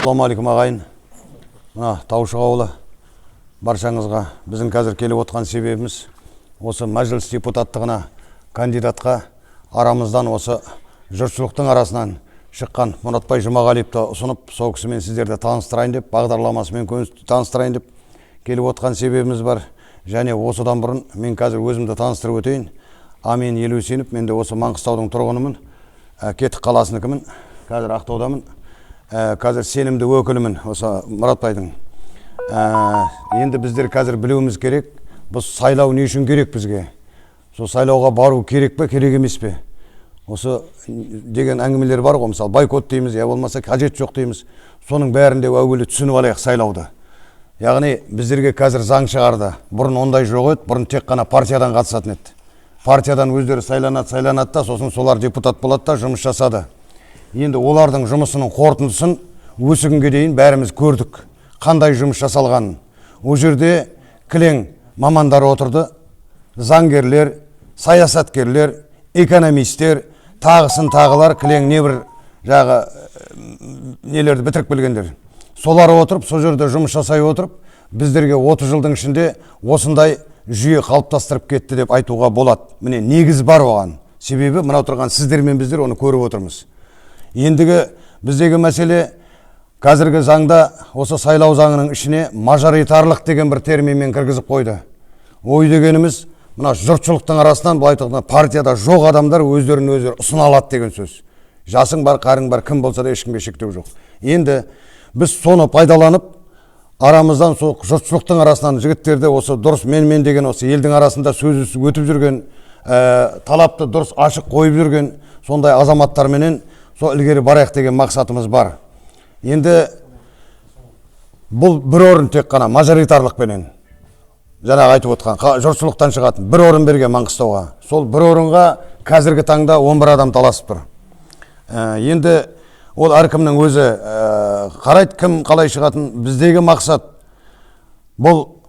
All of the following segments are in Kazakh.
Ассалаумағалейкум, ағайын! Мына Таушық ауылы, баршаңызға біздің қазір келіп отқан себебіміз осы Мәжіліс депутаттығына кандидатқа арамыздан, осы жұртшылықтың арасынан шыққан Мұратбай Жұмағалиевті ұсынып, сол кісімен сіздерді таныстырайын деп, бағдарламасымен таныстырайын деп келіп отқан себебіміз бар. Және осыдан бұрын мен қазір өзімді таныстырып өтейін. Амин Елеусінов, мен де осы Маңғыстаудың тұрғынымын, Кетік қаласыныкімін, қазір Ақтаудамын. Қазір сенімді өкілімін осы Мұратбайдың. Енді біздер қазір білуіміз керек, бұл сайлау не үшін керек бізге, сол сайлауға бару керек пе, керек емес пе, осы деген әңгімелер бар ғой. Мысалы, бойкот дейміз, я болмаса қажет жоқ дейміз. Соның бәрін де әуелі түсініп алайық сайлауды. Яғни біздерге қазір заң шығарды, бұрын ондай жоқ еді. Бұрын тек қана партиядан қатысатын еді, партиядан өздері сайланады, сайланады да, сосын солар депутат болады да, жұмыс жасады. Енді олардың жұмысының қорытындысын осы күнге дейін бәріміз көрдік, қандай жұмыс жасалғанын. Ол жерде кілең мамандар отырды: заңгерлер, саясаткерлер, экономистер, тағысын тағылар, кілең небір жағы нелерді бітіріп келгендер. Солар отырып, сол жерде жұмыс жасай отырып, біздерге 30 жылдың ішінде осындай жүйе қалыптастырып кетті деп айтуға болады. Міне, негіз бар оған, себебі мына отырған сіздер мен біздер оны көріп отырмыз. Ендігі біздегі мәселе: қазіргі заңда, осы сайлау заңының ішіне мажоритарлық деген бір терминмен кіргізіп қойды. Ой дегеніміз мына жұртшылықтың арасынан, былай айтқанда, партияда жоқ адамдар өздерін өздері ұсына алады деген сөз. Жасың бар, қарың бар, кім болса да, ешкімге шектеу жоқ. Енді біз соны пайдаланып, арамыздан, сол жұртшылықтың арасынан жігіттерді, осы дұрыс мен мен деген, осы елдің арасында сөзі өтіп жүрген, талапты дұрыс ашық қойып жүрген сондай азаматтарменен сол ілгері барайық деген мақсатымыз бар. Енді бұл бір орын тек қана мажоритарлықпенен, жаңағы айтып отқан жұртшылықтан шығатын бір орын берген Маңғыстауға. Сол бір орынға қазіргі таңда 11 адам таласып тұр. Енді ол әркімнің өзі қарайды, кім қалай шығатын. Біздегі мақсат бұл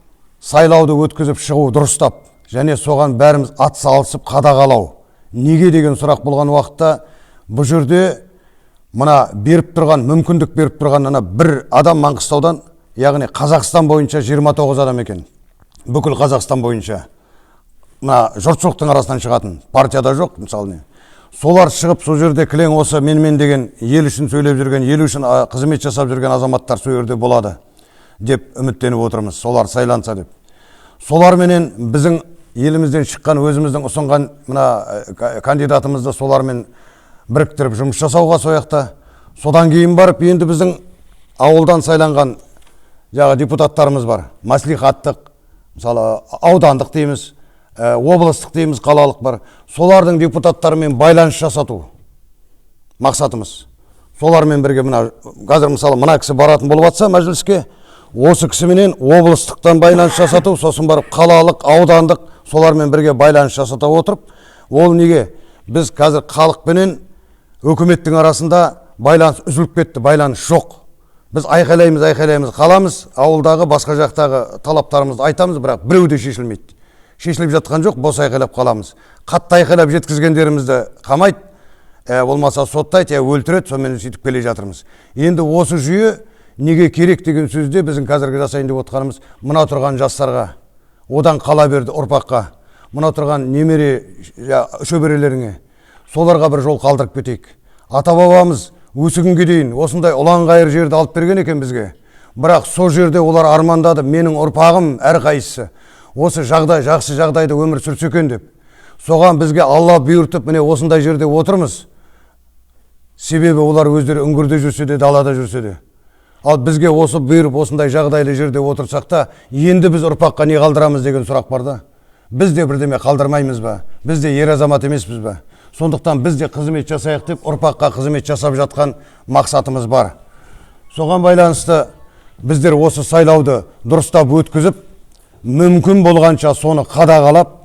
сайлауды өткізіп шығу дұрыстап және соған бәріміз ат салысып қадағалау. Неге деген сұрақ болған уақытта, бұл жерде мына беріп тұрған мүмкіндік, беріп тұрған ана бір адам Маңғыстаудан, яғни Қазақстан бойынша 29 адам екен, бүкіл Қазақстан бойынша мына жұртшылықтың арасынан шығатын, партияда жоқ мысалы не. Солар шығып, сол жерде кілең осы менмен деген, ел үшін сөйлеп жүрген, ел үшін қызмет жасап жүрген азаматтар сол жерде болады деп үміттеніп отырмыз, солар сайланса деп. Соларменен біздің елімізден шыққан, өзіміздің ұсынған мына кандидатымызды солармен біріктіріп жұмыс жасауға сол жақта. Содан кейін барып енді біздің ауылдан сайланған жаңағы депутаттарымыз бар, мәслихаттық, мысалы, аудандық дейміз, облыстық дейміз, қалалық бар. Солардың депутаттарымен байланыс жасату мақсатымыз. Солармен бірге мына қазір, мысалы, мына кісі баратын болып жатса Мәжіліске, осы кісіменен облыстықтан байланыс жасату, сосын барып қалалық, аудандық, солармен бірге байланыс жасата отырып. Ол неге? Біз қазір халықпенен өкіметтің арасында байланыс үзіліп кетті, байланыс жоқ. Біз айқайлаймыз, айқайлаймыз, қаламыз, ауылдағы, басқа жақтағы талаптарымызды айтамыз, бірақ біреу де шешілмейді, шешіліп жатқан жоқ. Бос айқайлап қаламыз. Қатты айқайлап жеткізгендерімізді қамайды, болмаса соттайды, я өлтіреді. Сонымен сөйтіп келе жатырмыз. Енді осы жүйе неге керек деген сөзде, біздің қазіргі жасайын деп отқанымыз мына тұрған жастарға, одан қала берді ұрпаққа, мына тұрған немере, шөберелеріңе, соларға бір жол қалдырып кетейік. Ата бабамыз осы күнге дейін осындай ұлан-ғайыр жерді алып берген екен бізге, бірақ сол жерде олар армандады, менің ұрпағым әрқайсысы осы жағдай, жақсы жағдайда өмір сүрсе екен деп. Соған бізге Алла бұйыртып, міне, осындай жерде отырмыз. Себебі олар өздері үңгірде жүрсе де, далада жүрсе де, ал бізге осы бұйырып, осындай жағдайлы жерде отырсақ та, енді біз ұрпаққа не қалдырамыз деген сұрақ бар да. Біз де бірдеме қалдырмаймыз ба? Біз де ер азамат емеспіз ба? Сондықтан біз де қызмет жасайық деп, ұрпаққа қызмет жасап жатқан мақсатымыз бар. Соған байланысты біздер осы сайлауды дұрыстап өткізіп, мүмкін болғанша соны қадағалап.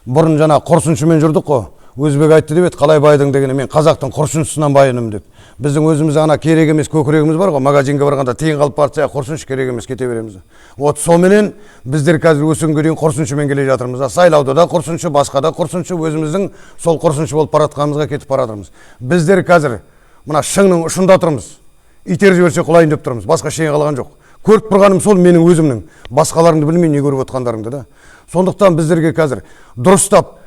Бұрын жаңа құрсыншымен жүрдік қой. Өзбек айтты деп еді, қалай байдың дегенде, мен қазақтың құрсыншысынан байыным деп. Біздің өзіміз ана керек емес көкірегіміз бар ғой, магазинге барғанда тиын қалып барса, құрсыншы, керек емес, кете береміз. Вот соменен біздер қазір осы күнге дейін құрсыншымен келе жатырмыз. Сайлауда да құрсыншы, басқа да құрсыншы, өзіміздің сол құрсыншы болып бара жатқанымызға кетіп бара жатырмыз. Біздер қазір мына шыңның ұшында тұрмыз. Итеріп жіберсе құлайын деп тұрмыз, басқа ештеңе қалған жоқ. Көріп тұрғаным сол менің өзімнің, басқаларыңды білмеймін не көріп отқандарыңды да. Сондықтан біздерге қазір дұрыстап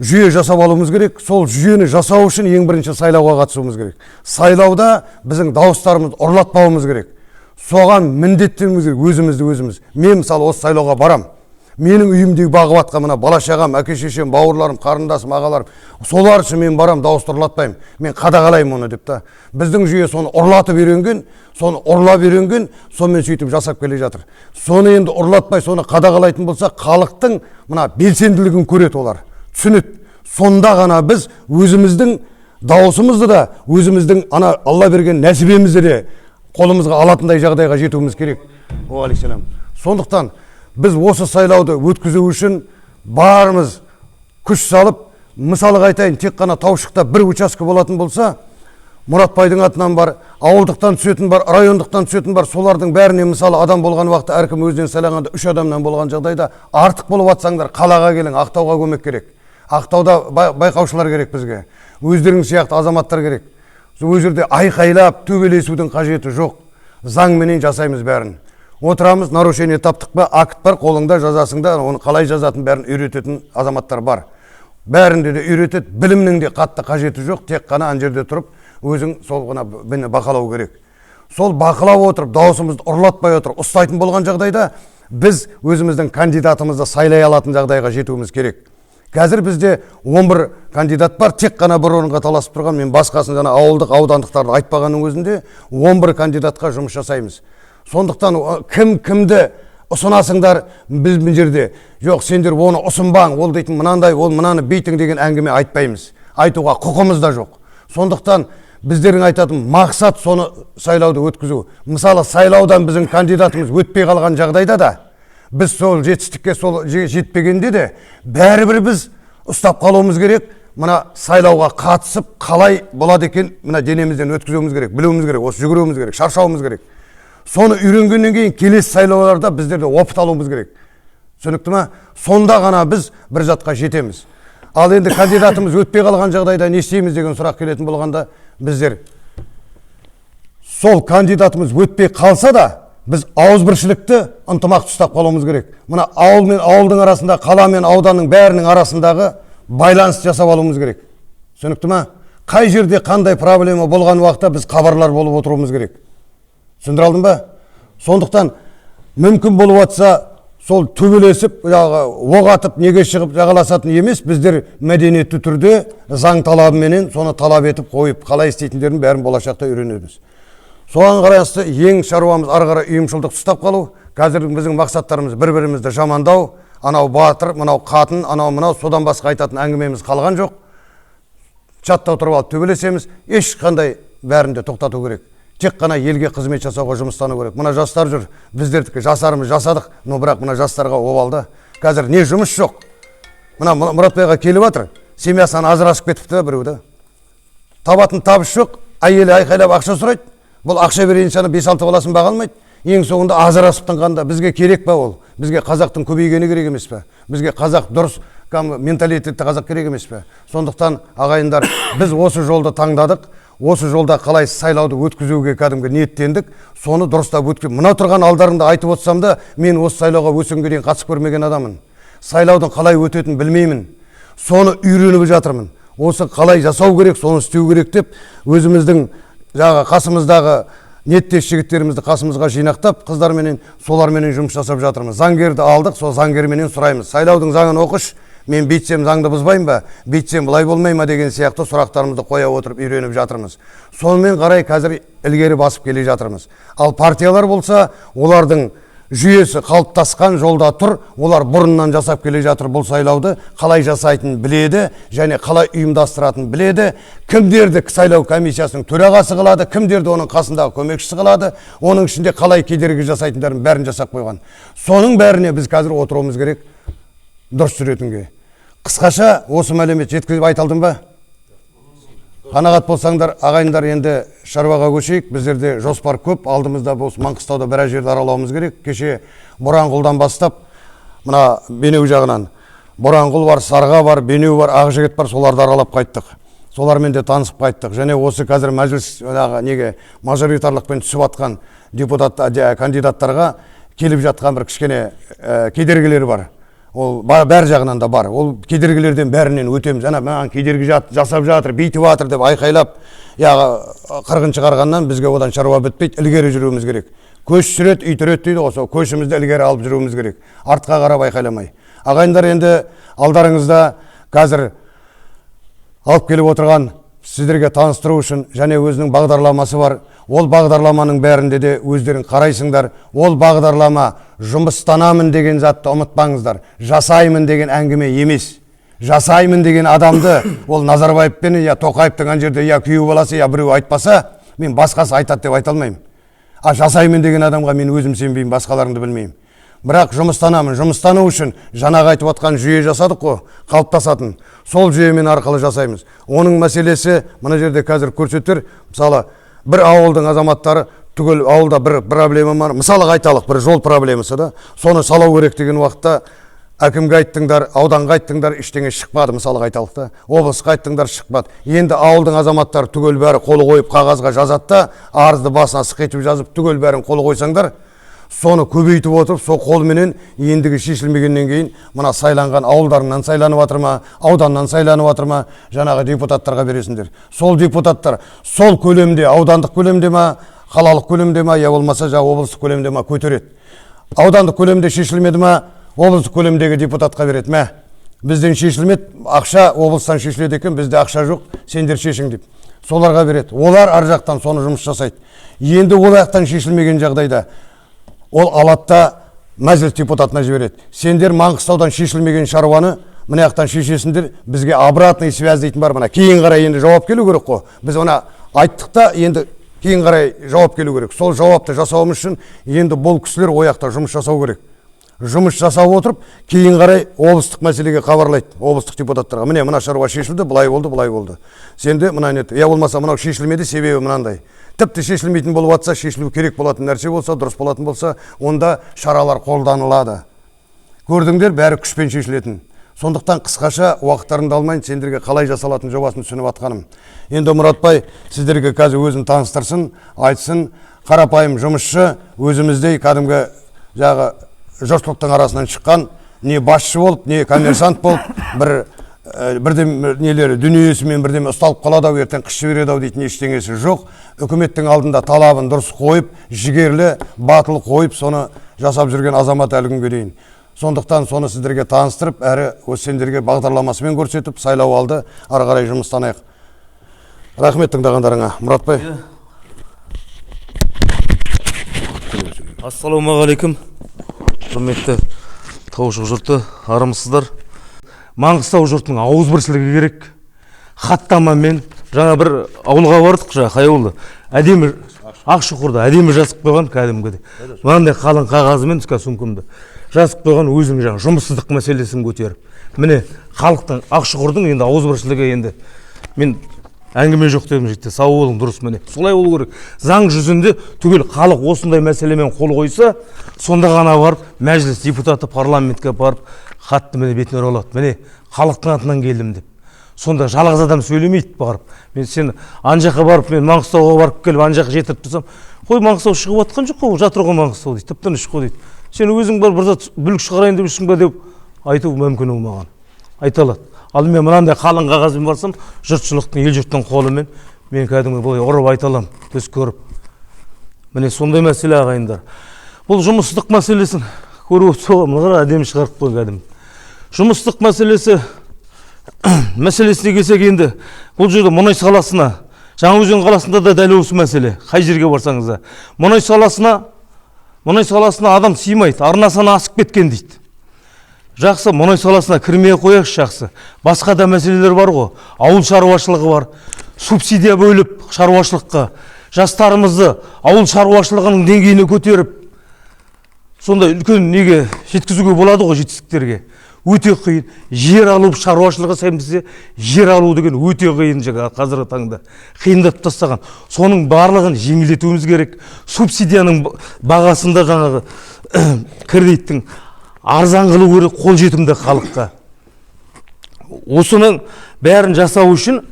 жүйе жасап алуымыз керек. Сол жүйені жасау үшін ең бірінші сайлауға қатысуымыз керек. Сайлауда біздің дауыстарымызды ұрлатпауымыз керек. Соған міндеттенуіміз керек өзімізді өзіміз. Мен мысалы осы сайлауға барам. Менің үйімдегі бағып атқан мына бала шағам, әке шешем, бауырларым, қарындасым, ағаларым, солар үшін мен барам, дауысты ұрлатпаймын. Мен қадағалаймын оны деп та. Біздің жүйе соны ұрлатып үйренген, соны ұрлап үйренген, сонымен сөйтіп жасап келе жатыр. Соны енді ұрлатпай, соны қадағалайтын болса, халықтың мына белсенділігін көреді олар, түсінеді. Сонда ғана біз өзіміздің дауысымызды да, өзіміздің ана Алла берген нәсібемізді де қолымызға алатындай жағдайға жетуіміз керек. Уағалейкум. Сондықтан біз осы сайлауды өткізу үшін барымыз күш салып, мысалға айтайын, тек қана Таушықта бір учаске болатын болса, Мұратбайдың атынан бар, ауылдықтан түсетін бар, райондықтан түсетін бар, солардың бәріне мысалы адам болған уақытта әркім өзінен сайлағанда 3 адамнан болған жағдайда артық болып атсаңдар, қалаға келің, Ақтауға көмек керек. Ақтауда байқаушылар керек бізге. Өздерің сияқты азаматтар керек. Сол жерде айқайлап төбелесудің қажеті жоқ. Заңменен жасаймыз бәрін. Отырамыз, нарушение таптық па, акт бар, қолыңда жазасың да, оны қалай жазатын бәрін үйрететін азаматтар бар. Бәрінде де үйретеді, білімнің де қатты қажеті жоқ, тек қана ана жерде тұрып, өзің сол ғана бақылау керек. Сол бақылап отырып, дауысымызды ұрлатпай отырып, ұстайтын болған жағдайда біз өзіміздің кандидатымызды сайлай алатын жағдайға жетуіміз керек. Қазір бізде 11 кандидат бар, тек қана бір орынға таласып тұрған, мен басқасын жаңа ауылдық, аудандықтарды айтпағанның өзінде 11 кандидатқа жұмыс жасаймыз. Сондықтан кім кімді ұсынасыңдар, біз мына жерде жоқ, сендер оны ұсынбаң, ол дейтін мынандай, ол мынаны бүйтің деген әңгіме айтпаймыз. Айтуға құқымыз да жоқ. Сондықтан біздердің айтатын мақсат соны сайлауды өткізу. Мысалы, сайлаудан біздің кандидатымыз өтпей қалған жағдайда да, біз сол жетістікке сол жетпегенде де, бәрібір біз ұстап қалуымыз керек. Мына сайлауға қатысып қалай болады екен, мына денемізден өткізуіміз керек, білуіміз керек, осы жүгіруіміз керек, шаршауымыз керек. Соны үйренгеннен кейін келесі сайлауларда біздер де опыт алуымыз керек. Түсінікті ма? Сонда ғана біз бір затқа жетеміз. Ал енді кандидатымыз өтпей қалған жағдайда не істейміз деген сұрақ келетін болғанда, біздер сол кандидатымыз өтпей қалса да, біз ауызбіршілікті, ынтымақты ұстап қалуымыз керек. Мына ауыл мен ауылдың арасында, қала мен ауданның бәрінің арасындағы байланыс жасап алуымыз керек. Түсінікті ма? Қай жерде қандай проблема болған уақытта біз хабарлар болып отыруымыз керек. Түсіндіре алдым ба? Сондықтан мүмкін болып атса, сол төбелесіп, оқ атып, неге шығып жағаласатын емес, біздер мәдениетті түрде заң талабыменен соны талап етіп қойып, қалай істейтіндерін бәрін болашақта үйренеміз. Соған қарасты ең шаруамыз ары қарай ұйымшылдық ұстап қалу. Қазір біздің мақсаттарымыз бір-бірімізді жамандау, анау батыр, мынау қатын, анау мынау, содан басқа айтатын әңгімеміз қалған жоқ. Чатта отырып алып төбелесеміз, ешқандай бәрін де тоқтату керек. Тек қана елге қызмет жасауға жұмыстану керек. Мына жастар жүр, біздердікі жасарымыз жасадық, но бірақ мына жастарға обалды. Қазір не жұмыс жоқ. Мына Мұратбайға келіп жатыр, семьясынан ажырасып кетіпті біреу да. Табатын табыс жоқ, әйелі айқайлап ақша сұрайды. Бұл ақша берейін саны 5-6 баласын баға алмайды. Ең соңында ажырасып тынғанда бізге керек па ол? Бізге қазақтың көбейгені керек емес пе? Бізге қазақ дұрыс менталитетті қазақ керек емес пе? Сондықтан ағайындар, біз осы жолды таңдадық. Осы жолда қалай сайлауды өткізуге кәдімгі ниеттендік, соны дұрыстап өткізу. Мына тұрған алдарында айтып отырсам да, мен осы сайлауға өсімге дейін қатысып көрмеген адаммын. Сайлаудың қалай өтетінін білмеймін. Соны үйреніп жатырмын. Осы қалай жасау керек, соны істеу керек деп өзіміздің жаңағы қасымыздағы ниеттес жігіттерімізді қасымызға жинақтап, қыздарменен, соларменен жұмыс жасап жатырмыз. Заңгерді алдық, сол заңгерменен сұраймыз. Сайлаудың заңын оқыш, мен бүйтсем заңды бұзбаймын ба, бүйтсем былай болмай ма деген сияқты сұрақтарымызды қоя отырып үйреніп жатырмыз. Сонымен қарай қазір ілгері басып келе жатырмыз. Ал партиялар болса, олардың жүйесі қалыптасқан жолда тұр, олар бұрыннан жасап келе жатыр бұл сайлауды, қалай жасайтынын біледі және қалай ұйымдастыратынын біледі, кімдерді сайлау комиссиясының төрағасы қылады, кімдерді оның қасындағы көмекшісі қылады, оның ішінде қалай кедергі жасайтындарын бәрін жасап қойған. Соның бәріне біз қазір отыруымыз керек дұрыс жүретінге. Қысқаша осы мәлімет жеткізіп айта алдым ба? Қанағат болсаңдар, ағайындар, енді шаруаға көшейік. Біздерде жоспар көп, алдымызда осы Маңғыстауда біраз жерді аралауымыз керек. Кеше Боранқұлдан бастап, мына Бейнеу жағынан Боранқұл бар, Сарға бар, Бейнеу бар, Ақжігіт бар, соларды аралап қайттық. Солармен де танысып қайттық. Және осы қазір мәжіліс неге мажоритарлықпен түсіп жатқан депутат кандидаттарға келіп жатқан бір кішкене кедергілер бар. Ол бәр жағынан да бар. Ол кедергілерден бәрінен өтеміз. Ана маған кедергі жасап жатыр, бүйтіп жатыр деп айқайлап, қырғын шығарғаннан бізге одан шаруа бітпейді, ілгері жүруіміз керек. Көш сүрет, үй түрет дейді ғой, сол көшімізді ілгері алып жүруіміз керек. Артқа қарап айқайламай. Ағайындар, енді алдарыңызда қазір алып келіп отырған сіздерге таныстыру үшін және өзінің бағдарламасы бар. Ол бағдарламаның бәрінде де өздерің қарайсыңдар. Ол бағдарлама жұмыстанамын деген затты ұмытпаңыздар. Жасаймын деген әңгіме емес. Жасаймын деген адамды ол Назарбаев пен я Тоқаевтың ана жерде я күйеу баласы, я біреу айтпаса, мен басқасы айтады деп айта алмаймын. А жасаймын деген адамға мен өзім сенбеймін, басқаларыңды білмеймін. Бірақ жұмыстанамын, жұмыстану үшін жаңағы айтып отқан жүйе жасадық қой, қалыптасатын. Сол жүйемен арқылы жасаймыз. Оның мәселесі мына жерде қазір көрсетер. Мысалы, бір ауылдың азаматтары түгел ауылда бір проблема бар. Мысалға айталық, бір жол проблемасы да. Соны салу керек деген уақытта әкімге айттыңдар, ауданға айттыңдар, ештеңе шықпады, мысалға айталық та. Облысқа айттыңдар, шықпады. Енді ауылдың азаматтары түгел бәрі қол қойып қағазға жазады да, арызды басына сықитып жазып, түгел бәрін қол қойсаңдар, соны көбейтіп отырып, сол қолменен ендігі шешілмегеннен кейін мына сайланған ауылдарынан сайланып жатыр ма, ауданнан сайланып жатыр ма, жаңағы депутаттарға бересіңдер. Сол депутаттар сол көлемде, аудандық көлемде ма, қалалық көлемде ма, я болмаса жаңағы облыстық көлемде ма көтереді. Аудандық көлемде шешілмеді ма, облыстық көлемдегі депутатқа береді. Мә, бізден шешілмеді, ақша облыстан шешіледі екен, бізде ақша жоқ, сендер шешің деп. Соларға береді. Олар ар жақтан соны жұмыс жасайды. Енді ол жақтан шешілмеген жағдайда ол алады да мәжіліс депутатына жібереді. Сендер Маңғыстаудан шешілмеген шаруаны мына жақтан шешесіңдер, бізге обратный связь дейтін бар, мына кейін қарай енді жауап келу керек қой. Біз мына айттық та, енді кейін қарай жауап келу керек. Сол жауапты жасауымыз үшін енді бұл кісілер ол жақта жұмыс жасау керек. Жұмыс жасап отырып, кейін қарай облыстық мәселеге хабарлайды, облыстық депутаттарға. Міне, мына шаруа шешілді, былай болды, былай болды. Сенде мына не, я болмаса мынау шешілмеді, себебі мынандай. Тіпті шешілмейтін болып жатса, шешілу керек болатын нәрсе болса, дұрыс болатын болса, онда шаралар қолданылады. Көрдіңдер, бәрі күшпен шешілетін. Сондықтан қысқаша уақыттарыңды алмайын, сендерге қалай жасалатын жобасын түсініп жатқаным. Енді Мұратбай сіздерге қазір өзін таныстырсын, айтсын. Қарапайым жұмысшы, өзіміздей кәдімгі жағы жұртшылықтың арасынан шыққан, не басшы болып, не коммерсант болып, бірдеме нелері дүниесімен бірдеме ұсталып қалады ау, ертең қыс жібереді ау дейтін ештеңесі жоқ. Үкіметтің алдында талабын дұрыс қойып, жігерлі, батыл қойып, соны жасап жүрген азамат әлі күнге дейін. Сондықтан соны сіздерге таныстырып, әрі осы сендерге бағдарламасымен көрсетіп, сайлау алды, ары қарай жұмыстанайық. Рахмет тыңдағандарыңа. Мұратбай. Ассалаумағалейкум, құрметті Таушық жұрты, армысыздар. Маңғыстау жұртының ауызбіршілігі керек. Хаттамамен жаңа бір ауылға бардық, жаңа қай ауылда? Әдемі Ақшұқырда әдемі жазып қойған кәдімгідей. Мынандай қалың қағазымен түскен сумкамды жазып қойған, өзінің жаңа жұмыссыздық мәселесін көтеріп. Міне, халықтың, Ақшұқырдың енді ауызбіршілігі, енді мен әңгіме жоқ дедім, жігіттер, сау болың, дұрыс, міне. Солай болу керек. Заң жүзінде түгел халық осындай мәселемен қол қойса, сонда ғана барып мәжіліс депутаты парламентке барып хатты міне бетіне ұра алады. Міне, халықтың атынан келдім деп. Сонда жалғыз адам сөйлемейді барып. Мен сен ан жаққа барып, мен Маңғыстауға барып келіп, ан жаққа жетіріп тұрсам, қой, Маңғыстау шығып жатқан жоқ қой, жатыр ғой Маңғыстау дейді, тып-тыныш қой дейді. Сен өзің бар бір зат бүлік шығарайын деп жүрсің бе деп айту мүмкін ол маған. Айта алады. Ал мен мынандай қалың қағазбен барсам, жұртшылықтың, ел жұрттың қолымен мен кәдімгі былай ұрып айта аламын, төс көріп. Міне сондай мәселе, ағайындар. Бұл жұмыссыздық мәселесін көріп отырсыз, мына қара әдемі шығарып қойған кәдімгі. Жұмыссыздық мәселесіне келсек енді, бұл жерде мұнай саласына, Жаңаөзен қаласында да дәл осы мәселе, қай жерге барсаңыз да. Мұнай саласына адам сыймайды, арнасынан асып кеткен дейді. Жақсы, мұнай саласына кірмей қояйықшы, жақсы. Басқа да мәселелер бар ғой. Ауыл шаруашылығы бар. Субсидия бөліп шаруашылыққа, жастарымызды ауыл шаруашылығының деңгейіне көтеріп, сондай үлкен неге жеткізуге болады ғой, жетістіктерге. Өте қиын. Жер алу, шаруашылығы сәйкесінше жер алу деген өте қиын жаңа қазіргі таңда. Қиындатып тастаған. Соның барлығын жеңілдетуіміз керек. Субсидияның бағасында жаңағы кредиттің арзан қылу керек, қолжетімді халыққа. Осының бәрін жасау үшін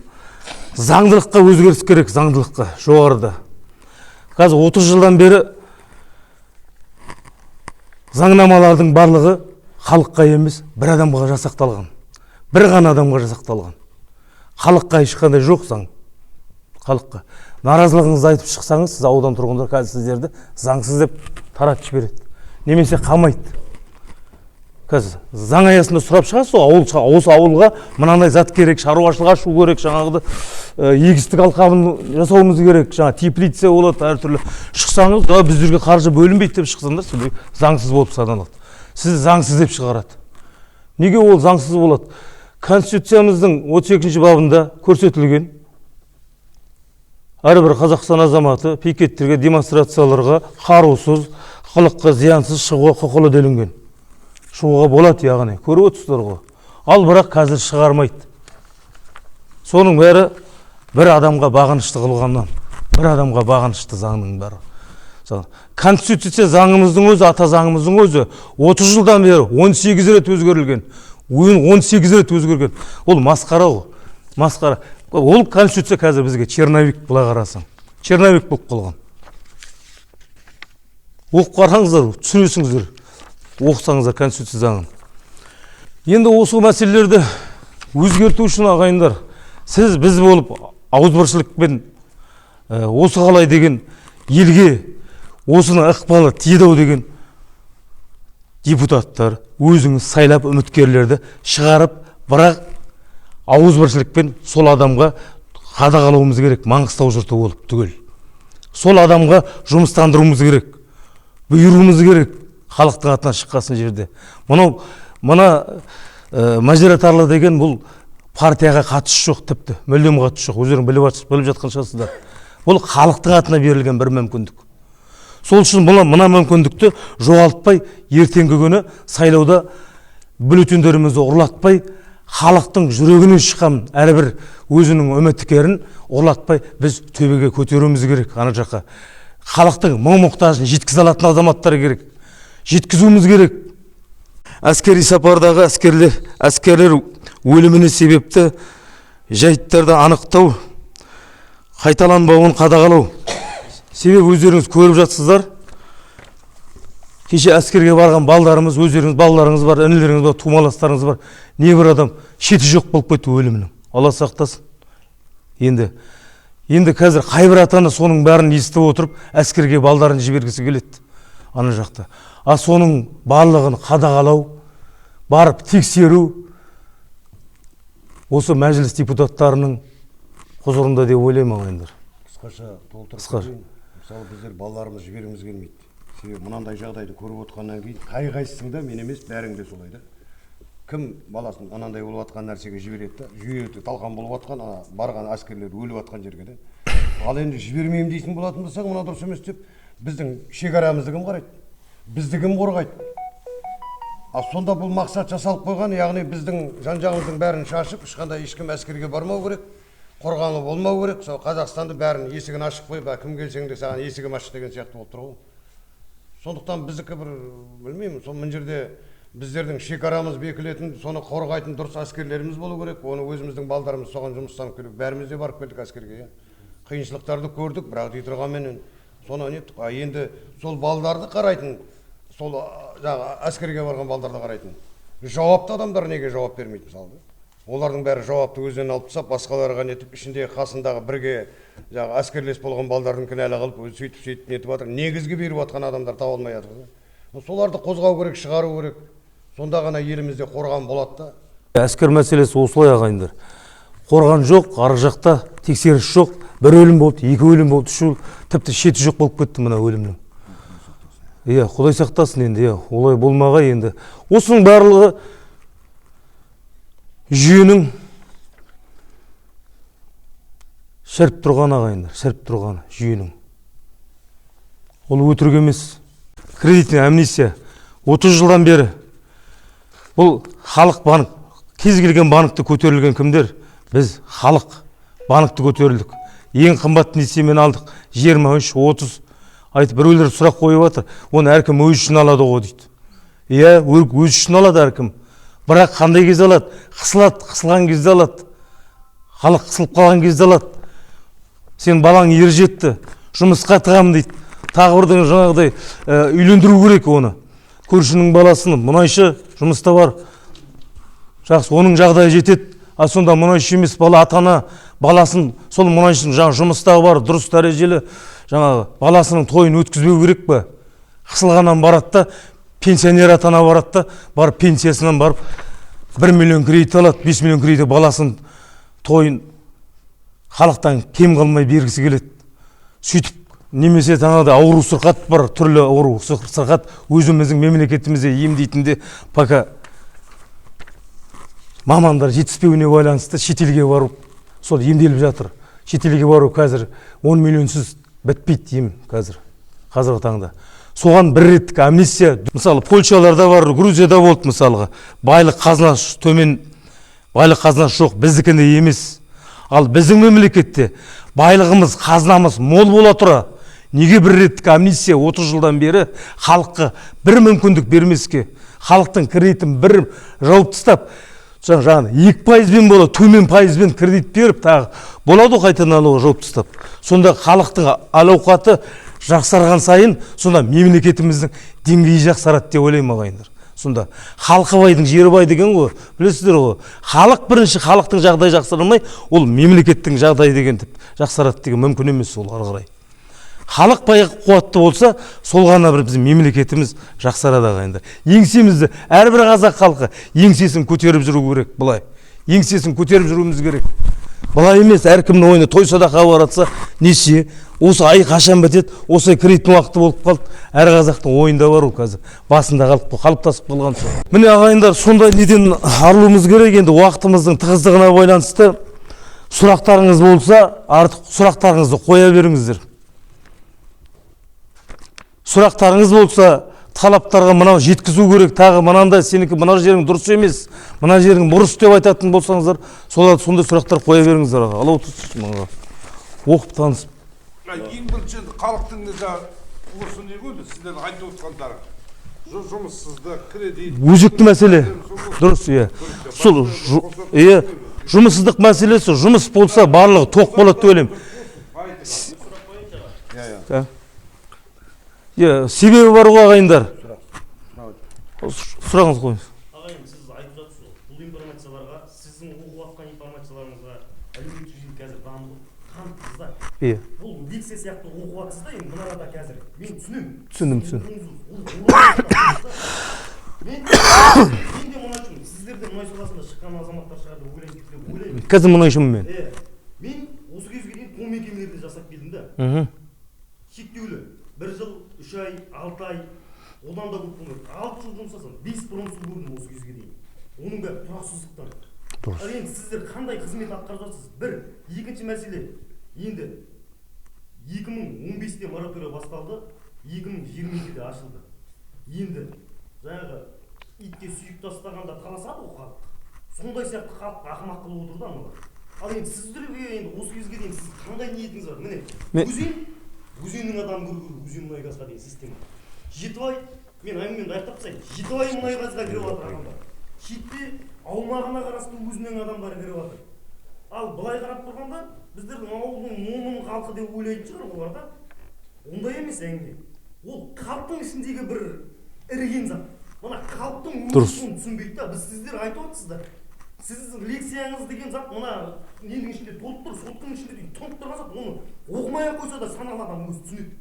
Заңдылыққа өзгеріс керек, заңдылыққа жоғарыда. Қазір 30 жылдан бері заңнамалардың барлығы халыққа емес, бір адамға жасақталған. Бір ғана адамға жасақталған. Халыққа ешқандай жоқ заң. Халыққа. Наразылығыңызды айтып шықсаңыз, сіз аудан тұрғындар қазір сіздерді заңсыз деп таратып жібереді. Немесе қамайды. Қазір заң аясында сұрап шығасыз, ауыл, осы ауылға мынандай зат керек, шаруашылық ашу керек, жаңағыды егістік алқабын жасауымыз керек, жаңа теплица болады, әртүрлі. Шықсаңыз, да, біздерге қаржы бөлінбейді деп шықсаңдар, сіздер заңсыз болып саналады. Сізді заңсыз деп шығарады. Неге ол заңсыз болады? Конституциямыздың 32 бабында көрсетілген әрбір Қазақстан азаматы пикеттерге, демонстрацияларға қарусыз, халыққа зиянсыз шығуға құқылы делінген. Шығуға болады, яғни, көріп отырсыздар ғой. Ал бірақ қазір шығармайды. Соның бәрі бір адамға бағынышты қылғаннан, бір адамға бағынышты заңның бәрі. Конституция заңымыздың өзі, ата заңымыздың өзі 30 жылдан бері 18 рет өзгерілген. 18 рет өзгерген. Ол масқара ғой. Масқара. Ол конституция қазір бізге черновик, былай қарасаң. Черновик болып қалған. Оқып қараңыздар, түсінесіңіздер. Оқысаңыздар конституция заңын. Енді осы мәселелерді өзгерту үшін, ағайындар, сіз біз болып ауызбіршілікпен осы қалай деген елге осының ықпалы тиеді ау деген депутаттар өзіңіз сайлап үміткерлерді шығарып, бірақ ауызбіршілікпен сол адамға қадағалауымыз керек, Маңғыстау жұрты болып түгел. Сол адамға жұмыстандыруымыз керек, бұйыруымыз керек халықтың атынан шыққасын жерде. Мынау мына Мажира Тарлы деген бұл партияға қатысы жоқ, тіпті мүлдем қатысы жоқ. Өздерің біліп жатқан шығарсыздар. Бұл халықтың атына берілген бір мүмкіндік. Сол үшін мына мүмкіндікті жоғалтпай, ертеңгі күні сайлауда бюллетендерімізді ұрлатпай, халықтың жүрегінен шыққан әрбір өзінің үміткерін ұрлатпай біз төбеге көтеруіміз керек ана жаққа. Халықтың мұң-мұқтажын жеткізе алатын азаматтар керек. Жеткізуіміз керек. Әскери сапардағы әскерлер өліміне себепті жайттарды анықтау, қайталанбауын қадағалау. Себебі өздеріңіз көріп жатсыздар. Кеше әскерге барған балдарымыз, өздеріңіз балаларыңыз бар, інілеріңіз бар, тумаластарыңыз бар. Небір адам шеті жоқ болып кетті өлімнің. Алла сақтасын. Енді қазір қайбір ата-ана соның бәрін естіп отырып, әскерге балдарын жібергісі келеді ана жақта. А соның барлығын қадағалау, барып тексеру осы мәжіліс депутаттарының құзырында деп ойлаймын, ағайындар. Қысқаша толтырып Қысқаша. кетейін. Мысалы, біздер балаларымызды жібергіміз келмейді. Себебі мынандай жағдайды көріп отқаннан кейін қай қайсысың да, мен емес, бәрің де солай да. Кім баласын анандай болып жатқан нәрсеге жібереді да, жүйелі талқан болып жатқан, ана барған әскерлер өліп жатқан жерге де. Ал енді жібермеймін дейтін болатын болсаң, мына дұрыс емес деп, біздің шекарамызды кім қарайды? Бізді кім қорғайды? А сонда бұл мақсат жасалып қойған, яғни біздің жан-жағымыздың бәрін шашып, ешқандай ешкім әскерге бармау керек, қорғаны болмау керек, сол Қазақстанды бәрін есігін ашып қойып, кім келсең де саған есігім ашық деген сияқты болып тұр ғой. Сондықтан біздікі бір, білмеймін, сол мына жерде біздердің шекарамыз бекілетін, соны қорғайтын дұрыс әскерлеріміз болу керек. Оны өзіміздің балдарымыз соған жұмыстанып келу. Бәріміз де барып келдік әскерге, иә. Қиыншылықтарды көрдік, бірақ дей тұрғанменен соны неттік. А енді сол балдарды қарайтын, сол жаңағы әскерге барған балдарды қарайтын жауапты адамдар неге жауап бермейді мысалы? Олардың бәрі жауапты өздеріне алып тастап, басқаларға нетіп, ішінде қасындағы бірге жаңағы әскерлес болған балдардың кінәлі қылып, өзі сөйтіп-сөйтіп нетіп жатыр. Негізгі беріп жатқан адамдар таба алмай жатыр да. Соларды қозғау керек, шығару керек. Сонда ғана елімізде қорған болады да. Әскер мәселесі осылай, ағайындар. Қорған жоқ, ар жақта тексеріс жоқ. Бір өлім болды, екі өлім болды, үш өлім, тіпті шеті жоқ болып кетті мына өлімнің. Иә, Құдай сақтасын енді, иә, олай болмағай енді. Осының барлығы жүйенің шіріп тұрғаны, ағайындар, шіріп тұрғаны жүйенің. Ол өтірік емес. Кредитный амнистия 30 жылдан бері. Бұл халық банк, кез келген банкті көтерілген кімдер? Біз халық банкті көтерілдік. Ең қымбат несиемен алдық. 23, 30. Айтып біреулер сұрақ қойып жатыр. Оны әркім өз үшін алады ғой дейді. Иә, өз үшін алады әркім. Бірақ қандай кезде алады? Қысылады, қысылған кезде алады. Халық қысылып қалған кезде алады. Сен балаң ер жетті, жұмысқа тығамын дейді. Тағы бірдеңе жаңағыдай үйлендіру керек оны. Көршінің баласын, мұнайшы жұмыста бар. Жақсы, оның жағдайы жетеді. А сонда мұнайшы емес бала, ата-ана баласын сол мұнайшының жаңа жұмыстағы бар, дұрыс дәрежелі жаңағы баласының тойын өткізбеу керек пе? Қысылғаннан барады да, пенсионер ата-ана барады да, барып пенсиясынан барып 1 миллион кредит алады, 5 миллион кредит, баласының тойын халықтан кем қалмай бергісі келеді. Сөйтіп немесе жаңағыдай ауру сырқат бар, түрлі ауру сырқат өзіміздің мемлекетімізде емдейтінде пока мамандар жетіспеуіне байланысты шетелге барып сол емделіп жатыр. Шетелге бару қазір 10 миллионсыз бітпейді ем қазір, қазіргі таңда. Соған бір реттік амнистия, мысалы, Польшаларда бар, Грузияда болды мысалға. Байлық қазынасы төмен, байлық қазынасы жоқ, біздікіндей емес. Ал біздің мемлекетте байлығымыз, қазынамыз мол бола тұра, неге бір реттік амнистия 30 жылдан бері халыққа бір мүмкіндік бермеске, халықтың кредитін бір жауып тастап, жаңағы 2%-бен болады, төмен пайызбен кредит беріп, тағы болады ғой қайтадан алуға, жауып тастап. Сонда халықтың әл ауқаты жақсарған сайын, сонда мемлекетіміздің деңгейі жақсарады деп ойлаймын, ағайындар. Сонда халқы байдың жері бай деген ғой, білесіздер ғой. Халық бірінші, халықтың жағдайы жақсармай, ол мемлекеттің жағдайы деген деп жақсарады деген мүмкін емес ол ары қарай. Халық бай қуатты болса, сол ғана бір біздің мемлекетіміз жақсарады, ағайындар. Еңсемізді әрбір қазақ халқы еңсесін көтеріп жүру керек, былай. Еңсесін көтеріп жүруіміз керек. Былай емес, әркімнің ойына той садақа баратса, несие, осы ай қашан бітеді, осы ай кредиттің уақыты болып қалды. Әр қазақтың ойында бар ол қазір. Басында қалыптасып қалған сол. Міне, ағайындар, сондай неден арылуымыз керек. Енді уақытымыздың тығыздығына байланысты сұрақтарыңыз болса, артық сұрақтарыңызды қоя беріңіздер. Сұрақтарыңыз болса, талаптарға мынау жеткізу керек, тағы мынандай сенікі мына жерің дұрыс емес, мына жерің бұрыс деп айтатын болсаңыздар, солар сондай сұрақтар қоя беріңіздер, аға. Ала отырсызшы мына. Оқып танысып. Ең бірінші енді халықтың жаңағы осы не ғой енді сіздердің айтып отқандарың, жұмыссыздық, кредит. Өзекті мәселе. Дұрыс, иә. Сол, иә, жұмыссыздық мәселесі, жұмыс болса барлығы тоқ болады деп ойлаймын. Иә. Иә, себебі бар ғой, ағайындар. Сұрағыңызды қойыңыз. Ағайын, сіз айтып жатсыз ғой, бұл информацияларға, сіздің оқып жатқан информацияларыңызға әлеуметтік желі қазір дамыды, таныптыңыз да. Иә. Бұл лекция сияқты оқып жатсыз да, енді мына арада қазір мен түсінемін. Түсіндім, түсіндім. Мен де мұнайшымын, сіздер де мұнай саласында шыққан азаматтар шығар деп ойлаймын деп ойлаймын. Қазір мұнайшымын мен. Иә, мен осы кезге дейін қол мекемелерде жасап келдім да. Шектеулі 1 жыл, 3 ай, 6 ай, одан да көп болмайды. 6 жыл жұмыс жасадым, 5 промысел көрдім осы кезге дейін. Оның бәрі тұрақсыздықтан. Дұрыс. Ал енді сіздер қандай қызмет атқарып жатсыз? Бір, екінші мәселе, енді 2015-те мораторий басталды, 2022-де ашылды. Енді жаңағы итке сүйек тастағанда таласады ғой халық. Сондай сияқты халықты ақымақ қылып отыр да аналар. Ал енді сіздерге енді осы кезге дейін сіз қандай ниетіңіз бар? Міне, өзен, өзеннің адамы көру керек, өзен мұнай газға деген система. Жетібай, мен әңгімемді аяқтап тастайын. Жетібай мұнай газға кіріп жатыр адамдар. Шетпе аумағына қарасты өзінің адамдары кіріп жатыр. Ал былай қарап тұрғанда біздердің ауылдың момын халқы деп ойлайтын шығар олар да. Ондай емес әңгіме. Ол халықтың ішіндегі бір іріген зат. Мына халықтың өзі соны түсінбейді да. Біз сіздер айтып отырсыздар. Сіздің лекцияңыз деген зат мына ненің ішінде толып тұр, соттың ішінде деген толып тұрған зат, оны оқымай ақ қойса да саналы адам өзі түсінеді.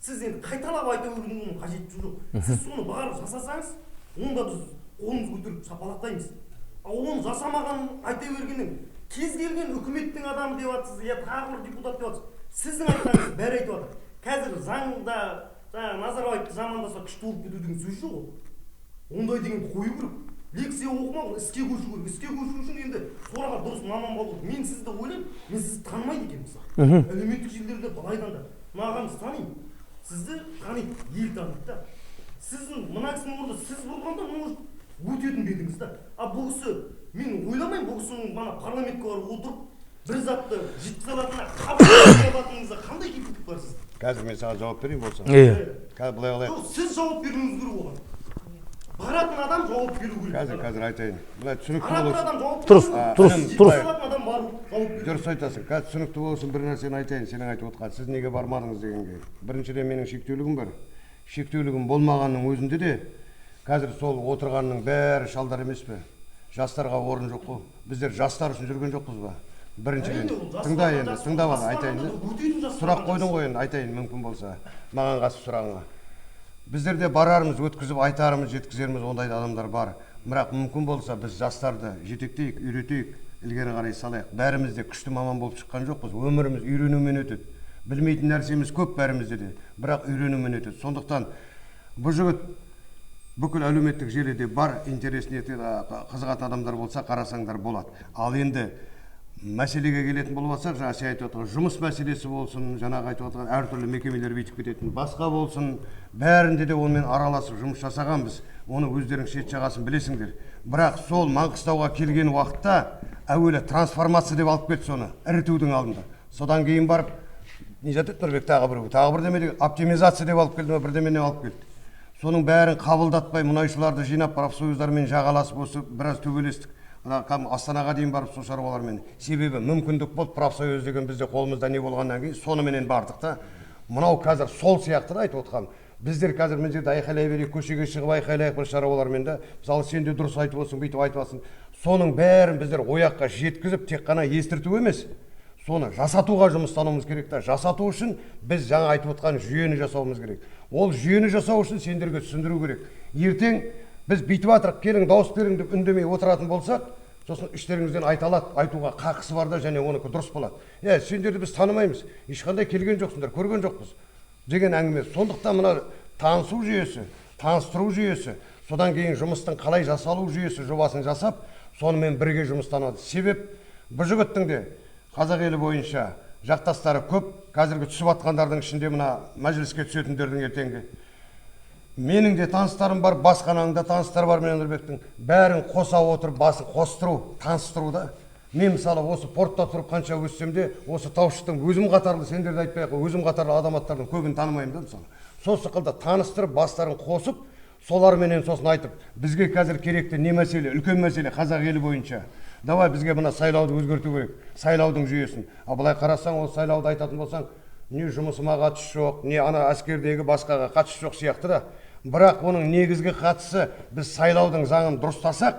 Сіз енді қайталап айта берудің оның қажеті жоқ. Сіз соны барып жасасаңыз, онда біз қолымызды көтеріп шапалақтаймыз. Ал оны жасамаған айта бергеннен кез келген үкіметтің адамы деп жатсыз, я тағы бір депутат деп жатсыз. Сіздің айтқаныңыз бәрі айтып жатыр. Қазір заңда жаңағы Назарбаевты жамандаса күшті болып кету деген сөз жоқ ол. Ондай деген қою керек. Лекция оқымау, іске көшу керек. Іске көшу үшін енді сораға дұрыс маман болу керек. Мен сізді ойлаймын, мен сізді танымайды екенмін мысалы. Әлеуметтік желілерде былайдан да. Мына ағамызды танимын. Сізді таниды, ел таниды да. Сіздің мына кісінің орнында сіз болғанда, может, өтетін бе едіңіз да. А бұл кісі, мен ойламаймын, бұл кісінің мана парламентке барып отырып, бір затты жеткізе алатынына, қабылдай алатыныңызда қандай кепілдік бар сізде? Қазір мен саған жауап берейін болса. Иә. Қазір былай қылайық. Жоқ, сіз жауап беруіңіз керек оған. Баратын адам жауап беру керек. Қазір айтайын. Былай түсінікті Баратын болу үшін. адам жауап Дұрыс, беру керек. дұрыс, Алатын дұрыс. адам бару жауап беру. Дұрыс айтасың. Қазір түсінікті болу үшін бір нәрсені айтайын, сенің айтып отқан. Сіз неге бармадыңыз дегенге. Біріншіден, менің шектеулігім бар. Шектеулігім болмағанның өзінде де қазір сол отырғанның бәрі шалдар емес пе? Жастарға орын жоқ қой. Біздер жастар үшін жүрген жоқпыз ба? Біріншіден. Әрине, ол жастарға Тыңда енді, жас- тыңдап ал, жастарға айтайын да да. өтетін жастарға Сұрақ жас. қойдың ғой енді, айтайын мүмкін болса. Маған қатысты сұрағыңа. Біздер де барармыз, өткізіп айтармыз, жеткізерміз, ондай да адамдар бар. Бірақ мүмкін болса біз жастарды жетектейік, үйретейік, ілгері қарай салайық. Бәріміз де күшті маман болып шыққан жоқпыз. Өміріміз үйренумен өтеді. Білмейтін нәрсеміз көп бәрімізде де, бірақ үйренумен өтеді. Сондықтан бұл жігіт бүкіл әлеуметтік желіде бар, интересіне қызығатын адамдар болса, қарасаңдар болады. Ал енді мәселеге келетін болып жатсақ, жаңа сен айтып отырған жұмыс мәселесі болсын, жаңағы айтып отырған әртүрлі мекемелер бүйтіп кететін басқа болсын, бәрінде де онымен араласып жұмыс жасағанбыз. Оны өздерің шет жағасын білесіңдер. Бірақ сол Маңғыстауға келген уақытта әуелі трансформация деп алып кетті соны, ірітудің алдында. Содан кейін барып, не жатады Нұрбек, тағы біреу, тағы бірдеме деген, оптимизация деп алып келді ме, бірдемені алып келді. Соның бәрін қабылдатпай, мұнайшыларды жинап, профсоюздармен жағаласып, осы біраз төбелестік. Мына кәдімгі Астанаға дейін барып сол шаруалармен. Себебі мүмкіндік болды, профсоюз деген бізде қолымызда не болғаннан кейін соныменен бардық та. Мынау қазір сол сияқты да айтып отқан. Біздер қазір мына жерде айқайлай берейік, көшеге шығып айқайлайық бір шаруалармен да. Мысалы, сен де дұрыс айтып отырсың, бүйтіп айтып отырсың. Соның бәрін біздер ояққа жеткізіп, тек қана естірту емес, соны жасатуға жұмыстануымыз керек та. Жасату үшін біз жаңа айтып отқан жүйені жасауымыз керек. Ол жүйені жасау үшін сендерге түсіндіру керек. Ертең біз бүйтіп жатырық, келің дауыс берің деп үндемей отыратын болсақ, сосын іштеріңізден айта алады, айтуға қақысы бар да, және оныкі дұрыс болады. Е, сендерді біз танымаймыз, ешқандай келген жоқсыңдар, көрген жоқпыз деген әңгіме. Сондықтан мына танысу жүйесі, таныстыру жүйесі, содан кейін жұмыстың қалай жасалу жүйесі жобасын жасап, сонымен бірге жұмыстанады. Себеп бұл жігіттің де қазақ елі бойынша жақтастары көп, қазіргі түсіп жатқандардың ішінде мына мәжіліске түсетіндердің ертеңгі. Менің де таныстарым бар, басқаның да таныстары бар, мен Нұрбектің бәрін қоса отырып басын қостыру, таныстыру да. Мен мысалы осы портта тұрып қанша өссем де, осы Таушықтың өзім қатарлы, сендерді айтпай ақ қой, өзім қатарлы азаматтардың көбін танымаймын да мысалы. Сол сықылды таныстырып, бастарын қосып, соларменен сосын айтып, бізге қазір керекті не мәселе, үлкен мәселе қазақ елі бойынша. Давай бізге мына сайлауды өзгерту керек, сайлаудың жүйесін. А былай қарасаң, ол сайлауды айтатын болсаң, не жұмысыма қатысы жоқ, не ана әскердегі басқаға қатысы жоқ сияқты да. Бірақ оның негізгі қатысы, біз сайлаудың заңын дұрыстасақ,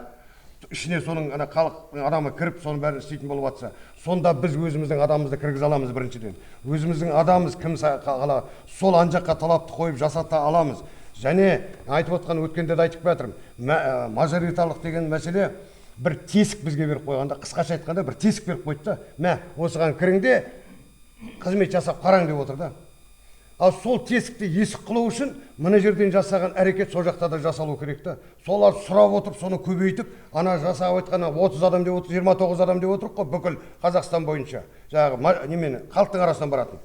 ішіне соның ана халық адамы кіріп, соның бәрін істейтін болып жатса, сонда біз өзіміздің адамымызды кіргізе аламыз біріншіден. Өзіміздің адамымыз кім сол ан жаққа талапты қойып жасата аламыз. Және айтып отқан өткенде де айтып келе жатырмын, мажоритарлық деген мәселе бір тесік бізге беріп қойғанда, қысқаша айтқанда бір тесік беріп қойды да, мә, осыған кірің де қызмет жасап қараң деп отыр да. Ал сол тесікті есік қылу үшін мына жерден жасаған әрекет сол жақта да жасалу керек та. Солар сұрап отырып, соны көбейтіп, ана жасап айтқан 30 адам деп отыр, 29 адам деп отырық қой бүкіл Қазақстан бойынша. Жаңағы немен, халықтың арасынан баратын.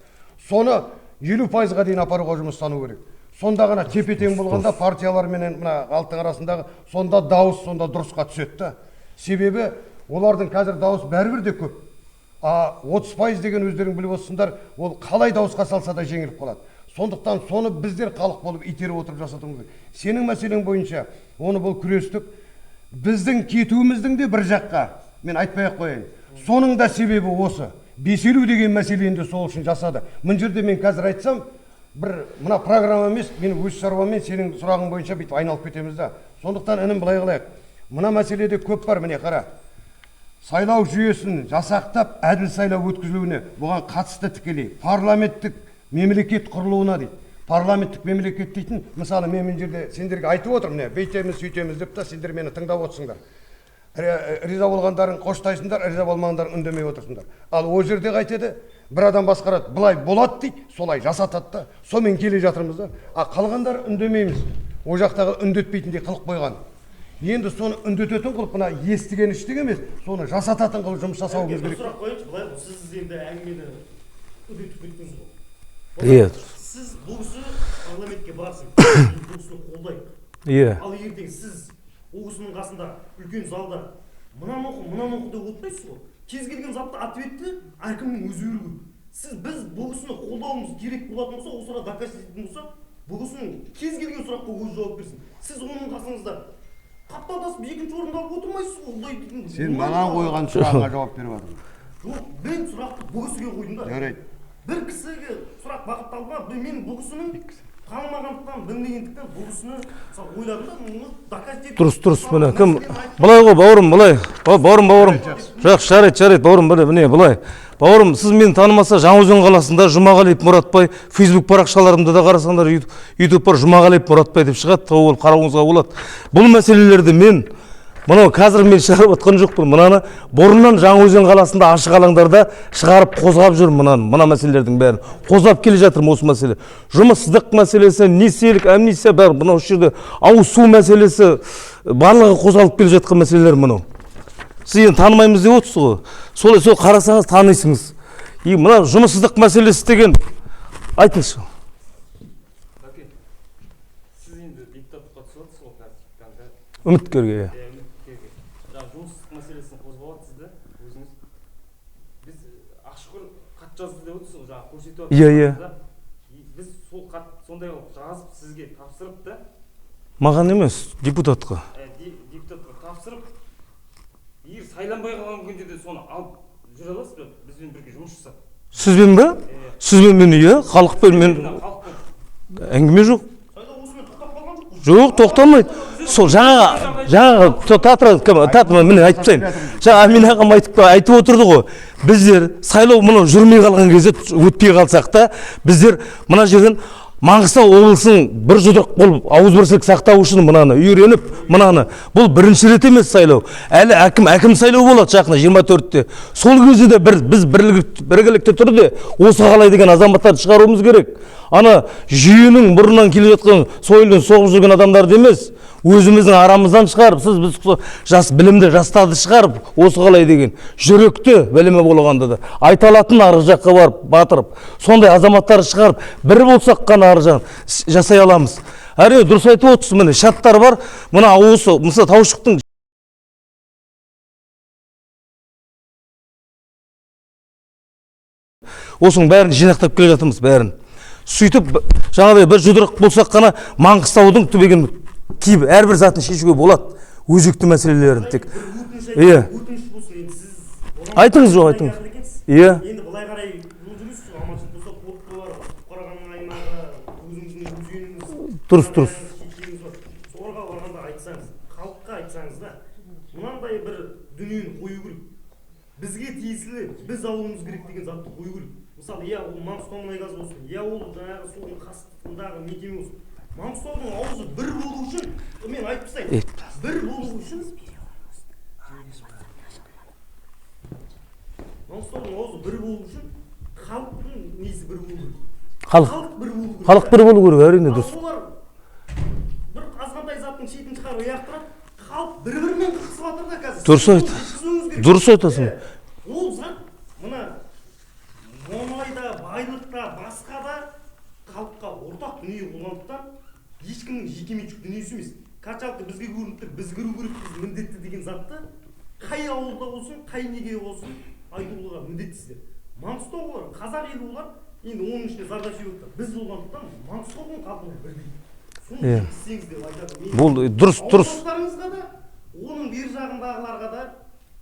Соны 50%-ға дейін апаруға жұмыстану керек. Сонда ғана тепе-тең болғанда партиялар менен мына халықтың арасындағы сонда дауыс сонда дұрысқа түседі да. Себебі олардың қазір дауыс бәрібір де көп. А 30% деген өздерің біліп отырсыңдар, ол қалай дауысқа салса да жеңіліп қалады. Сондықтан соны біздер халық болып итеріп отырып жасатуымыз керек. Сенің мәселең бойынша оны бұл күрестік, біздің кетуіміздің де бір жаққа, мен айтпай ақ қояйын. Соның да себебі осы. 5.50 деген мәселені де сол үшін жасады. Мына жерде мен қазір айтсам, бір мына программа емес, мен өз шаруаммен сенің сұрағың бойынша бүйтіп айналып кетеміз да. Сондықтан інім былай қылайық. Мына мәселеде көп бар, міне қара. Сайлау жүйесін жасақтап, әділ сайлау өткізілуіне, бұған қатысты тікелей парламенттік мемлекет құрылуына дейді. Парламенттік мемлекет дейтін, мысалы мен мына жерде сендерге айтып отырмын, міне бүйтеміз, сөйтеміз деп та сендер мені тыңдап отырсыңдар. Риза болғандарың қоштайсыңдар, риза болмағандарың үндемей отырсыңдар. Ал ол жерде қайтеді? Бір адам басқарады, былай болады дейді, солай жасатады да, сонымен келе жатырмыз да. А қалғандар үндемейміз. Ол жақтағы үндетпейтіндей қылып қойған. Енді соны үндететін қылып, мына естіген іштік емес, соны жасататын қылып жұмыс жасауымыз Бір керек. сұрақ қояйыншы, былай ғой, сіз енді әңгімені үдетіп кеттіңіз ғой. Иә. Сіз бұл кісі парламентке барсын, бұл кісіні қолдайық. Иә. Ал ертең сіз ол кісінің қасында үлкен залда мынаны оқы, мынаны оқы деп отырмайсыз ғой. Кез келген затты ответті әркімнің өзі беру керек. Сіз біз бұл кісіні қолдауымыз керек болатын болса, осыға доказать ететін болса, Бұл кісінің кез келген сұраққа өзі жауап берсін. Сіз оның қасыңызда қапталдасып екінші орынды алып отырмайсыз ғой. Ондай дейтін Сен маған қойған сұрағыңа жауап беріп жатырмын. Жоқ, мен сұрақты бұл кісіге қойдым да. Жарайды. Бір кісіге сұрақ бағытталды ма? Мен бұл кісінің танымағандықтан, білмегендіктен бұл кісіні мысалы ойладым да, мұны доказать етіп. Дұрыс, дұрыс, міне кім былай ғой, бауырым, былай. Бауырым, бауырым. Жақсы, жарайды, жарайды, бауырым, міне, міне, былай. Бауырым, сіз мені танымаса, Жаңаөзен қаласында Жұмағалиев Мұратбай, Facebook парақшаларымда да қарасаңдар, YouTube бар, Жұмағалиев Мұратбай деп шығады, тауып алып қарауыңызға болады. Бұл мәселелерді мен мынау қазір мен шығарып отқан жоқпын, мынаны бұрыннан Жаңаөзен қаласында ашық алаңдарда шығарып қозғап жүрмін мынаны, мына мәселелердің бәрін қозғап келе жатырмын. Осы мәселе, жұмыссыздық мәселесі, несиелік, амнистия, бәрі мынау осы жерде ауыз су мәселесі, барлығы қозғалып келе жатқан мәселелер мынау. Сіз енді танымаймыз деп отырсыз ғой, солай сол қарасаңыз танисыңыз. И мына жұмыссыздық мәселесі деген айтыңызшы. Сіз енді депутаттыққа түсіп жатырсыз ғой қазіргі таңда. Үміткерге, иә. Иә, үміткерге. Жаңағы жұмыссыздық мәселесін қозғап жатсыз да өзіңіз. Біз Ақшүкір хат жазды деп отырсыз ғой, жаңағы көрсетіп жатырсыз. Иә, иә. Да. И біз сол хат сондай қылып жазып сізге тапсырып та. Маған емес, депутатқа. Депутатқа тапсырып, егер сайланбай қалған күнде де соны алып жүре аласыз ба? Бізбен бірге жұмыс жасап. Сізбен бе? Сізбен мен, иә, халықпен мен Халықпен. Әңгіме жоқ. Сайлау осымен тоқтап қалған жоқ қой. Жоқ, тоқтамайды. Сол жаңағы татыр, міне айтып тастайын. Жаңа Әмин ағам айтып отырды ғой. Біздер сайлау мынау жүрмей қалған кезде, өтпей қалсақ та, біздер мына жерден Маңғыстау облысының бір жұдырық болып ауызбіршілік сақтау үшін мынаны үйреніп, мынаны бұл бірінші рет емес сайлау. Әлі әкім сайлау болады жақында 24-те. Сол кезде де біз біргілікті түрде осы қалай деген азаматтарды шығаруымыз керек. Ана жүйенің бұрыннан келе жатқан сойылын соғып жүрген адамдарды емес, өзіміздің арамыздан шығарып, сіз біз жас білімді жастарды шығарып, осы қалай деген жүректі білімі болғанда да айта алатын ары жаққа барып батырып, сондай азаматтарды шығарып, бір болсақ қана ары жағын жасай аламыз. Әрине дұрыс айтып отырсыз, міне шарттар бар. Мына осы мысалы Таушықтың осының бәрін жинақтап келе жатырмыз, бәрін. Сөйтіп жаңағыдай бір жұдырық болсақ қана Маңғыстаудың түбегін кейбір әрбір затын шешуге болады, өзекті мәселелерін тек. Бір өтініш Иә. айтайын, өтініш болсын енді сіз одан Айтыңыз, жоқ, былай айтыңыз. жақын екенсіз. Иә. Енді былай қарай жол жүресіз ғой, аманшылық болса Қорқыт бар, Түпқарағанның аймағы, өзіңіздің өзеніңіз. Дұрыс, дұрыс. Шетеліңіз бар. Соларға барғанда айтсаңыз, халыққа айтсаңыз да, мынандай бір дүниені қою керек. Бізге тиесілі, біз алуымыз керек деген затты қою керек. Мысалы, я ол Маңғыстау мұнайгаз болсын, я ол жаңағы судың қасындағы мекеме болсын. Маңғыстаудың аузы бір болу үшін, мен айтып тастайын. Ет. Бір болу үшін Маңғыстаудың аузы бір болу үшін халықтың несі бір болу керек. Халық. Халық бір болу керек. Халық бір болу керек, әрине Ал дұрыс. олар бір азғантай заттың шетін шығарып аяқтырады, халық бір-бірімен қырқысып жатыр да қазір. Дұрыс Сіз айт. оны жеткізуіңіз керек. Дұрыс айтасың. Ол зат мына мұнайда, байлықта, басқа да халыққа ортақ дүние болғандықтан ешкімнің жекеменшік дүниесі емес. Качалка бізге көрініп тұр, біз кіру керекпіз міндетті деген затты қай ауылда болсын, қай неге болсын айтуға міндеттісіздер. Маңғыстау олар, қазақ елі олар, енді оның ішінде зардап шегіп отыр. Біз болғандықтан Маңғыстаудың халқы бірдей. Соны Иә. жеткізсеңіз деп айтады. Мен Бұл дұрыс, дұрыс. ауылдастарыңызға да, оның бер жағындағыларға да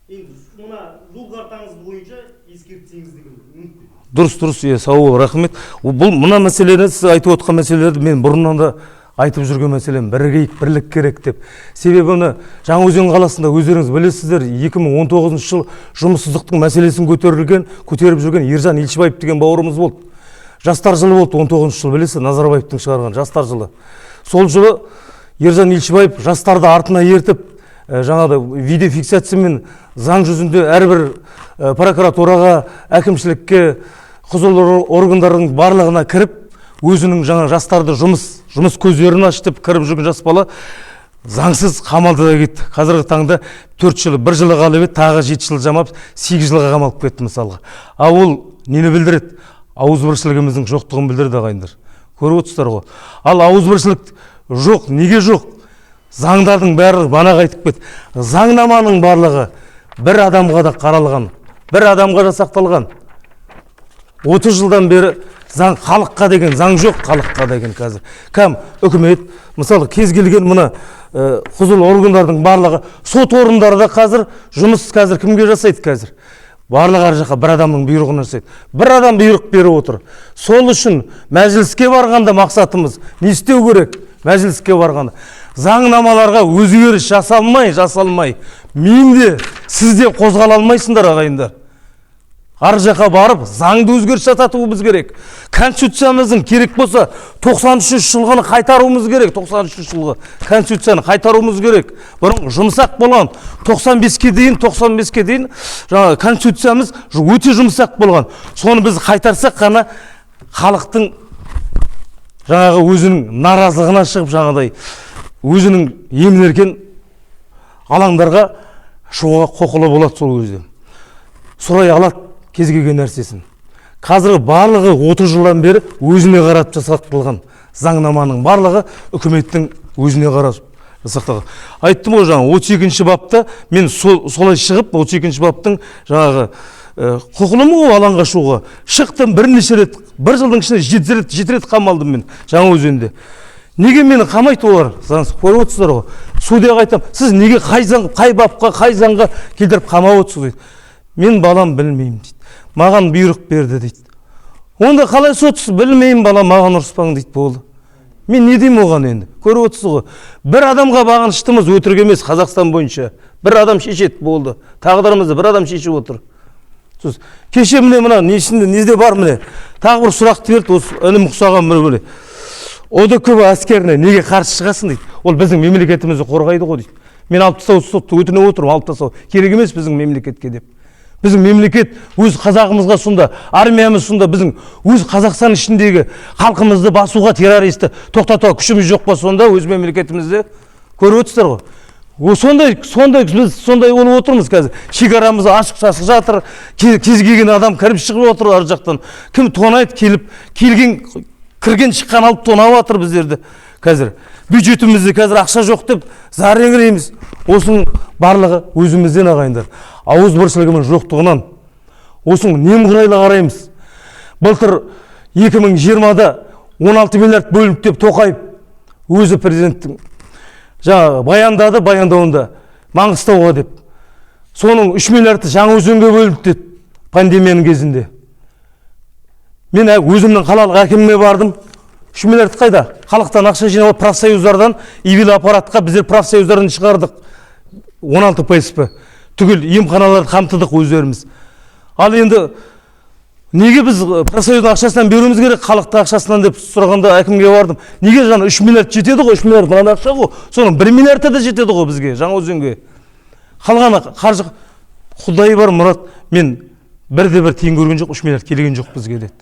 енді мына жол картаңыз бойынша ескертсеңіз деген үміттемін. Дұрыс, дұрыс, иә, сау бол, рахмет. Бұл мына мәселені сіз айтып отқан мәселелерді мен бұрыннан да айтып жүрген мәселем, бірігейік, бірлік керек деп. Себебі мына Жаңаөзен қаласында өздеріңіз білесіздер, 2019 жыл жұмыссыздықтың мәселесін көтеріп жүрген Ержан Елшібаев деген бауырымыз болды. Жастар жылы болды, 19 жыл, білесіз, Назарбаевтың шығарған жастар жылы. Сол жылы Ержан Елшібаев жастарды артына ертіп, жаңағыдай видеофиксациямен заң жүзінде әрбір прокуратураға, әкімшілікке, құзырлы органдардың барлығына кіріп, өзінің жаңа жастарды жұмыс көздерін ашып кіріп жүрген жас бала заңсыз қамалды да кетті. Қазіргі таңда 4 жылы, 1 жылы қалып еді, тағы 7 жыл жамап, 8 жылға қамалып кетті мысалға. Ал ол нені білдіреді? Ауызбіршілігіміздің жоқтығын білдірді, ағайындар. Көріп отырсыздар ғой. Ал ауызбіршілік жоқ, неге жоқ? Заңдардың барлығы банаға айтып кетті. Заңнаманың барлығы бір адамға да қаралған, бір адамға да сақталған. 30 жылдан бері Заң халыққа деген заң жоқ, халыққа деген қазір. Кәм үкімет, мысалы, кез келген мына құзырлы органдардың барлығы, сот орындары да қазір жұмыс қазір кімге жасайды қазір? Барлығы ар жаққа бір адамның бұйрығын жасайды. Бір адам бұйрық беріп отыр. Сол үшін мәжіліске барғанда мақсатымыз не істеу керек? Мәжіліске барғанда заңнамаларға өзгеріс жасалмай, мен де, сіз де қозғала алмайсыңдар, ағайындар. Ар жаққа барып заңды өзгеріс жасатуымыз керек. Конституциямыздың керек болса 93 жылғыны қайтаруымыз керек. 93 жылғы конституцияны қайтаруымыз керек. Бұрын жұмсақ болған 95-ке дейін, 95-ке дейін жаңағы конституциямыз өте жұмсақ болған. Соны біз қайтарсақ қана халықтың жаңағы өзінің наразылығына шығып, жаңағыдай өзінің емін-еркін алаңдарға шығуға құқылы болады сол кезде. Сұрай алады кез келген нәрсесін. Қазіргі барлығы 30 жылдан бері өзіне қарап жасақталған заңнаманың барлығы үкіметтің өзіне қарап жасақталған. Айттым ғой жаңа 32-ші бапта мен солай шығып 32-ші баптың жаңағы құқылымын ғой алаңға шығуға. Шықтым бірнеше рет, бір жылдың ішінде 7 рет қамалдым мен Жаңаөзенде. Неге мені қамайды олар? Заңсыз көріп отырсыздар ғой. Судьяға айтамын, сіз неге қай заң, қай бапқа, қай заңға келтіріп қамап отырсыз дейді. Мен балам білмеймін дейді. Маған бұйрық берді дейді. Онда қалай сотсыз? Білмеймін балам, маған ұрыспаң дейді, болды. Мен не деймін оған енді? Көріп отырсыз ғой. Бір адамға бағыныштымыз, өтірік емес, Қазақстан бойынша. Бір адам шешеді, болды. Тағдырымызды бір адам шешіп отыр. Сөз. Кеше міне мына несінде, неде бар міне. Тағы бір сұрақ берді, осы інім ұқсаған бір бөле. ОДКБ әскеріне неге қарсы шығасың дейді. Ол біздің мемлекетімізді қорғайды ғой дейді. Мен алып тастау сотты өтініп отырмын, алып тастау керек емес біздің мемлекетке деп. Біздің мемлекет өз қазағымызға сонда, армиямыз сонда, біздің өз Қазақстан ішіндегі халқымызды басуға, террористі тоқтатуға күшіміз жоқ па сонда өз мемлекетімізде? Көріп отырсыздар ғой. Сондай, біз сондай болып отырмыз қазір. Шекарамыз ашық-шашық жатыр, кез келген адам кіріп шығып отыр ар жақтан. Кім тонайды келіп, келген, кірген шыққан алып тонап жатыр біздерді қазір. Бюджетімізде қазір ақша жоқ деп зар еңірейміз. Осының барлығы өзімізден, ағайындар. Ауызбіршілігіміз жоқтығынан. Осының немқұрайлы қараймыз. Былтыр 2020-да 16 миллиард бөлінді деп Тоқаев өзі президенттің жаңағы баяндады, баяндауында Маңғыстауға деп. Соның 3 миллиарды Жаңаөзенге бөлінді деді пандемияның кезінде. Мен өзімнің қалалық әкіміме бардым. 3 миллиард қайда? Халықтан ақша жинап алып, профсоюздардан ИВЛ аппаратқа біздер профсоюздардан шығардық. 16 ПСП. Түгел емханаларды қамтыдық өздеріміз. Ал енді неге біз профсоюздың ақшасынан беруіміз керек, халықтың ақшасынан деп сұрағанда әкімге бардым. Неге жаңа 3 миллиард жетеді ғой, 3 миллиард мынандай ақша ғой. Соның 1 миллиарды да жетеді ғой бізге, Жаңаөзенге. Қалғаны қаржы, Құдай бар, Мұрат, мен бірде бір тиын көрген жоқ, 3 миллиард келген жоқ бізге деді.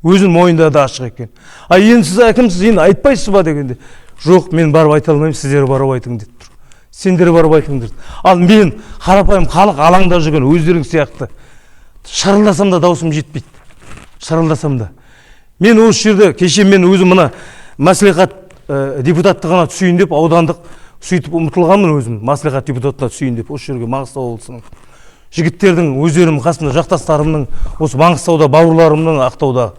Өзін мойындады ашық екен. А енді сіз әкімсіз, енді айтпайсыз ба дегенде, жоқ, мен барып айта алмаймын, сіздер барып айтың деп тұр. Сендер барып айтыңдар. Ал мен қарапайым халық алаңда жүрген өздерің сияқты шырылдасам да даусым жетпейді. Шырылдасам да. Мен осы жерде кеше мен өзім мына мәслихат депутаттығына түсейін деп аудандық сөйтіп ұмытылғанмын өзім мәслихат депутатына түсейін деп осы жерге Маңғыстау облысының жігіттердің өздерінің қасында жақтастарымның осы Маңғыстауда бауырларымның Ақтауда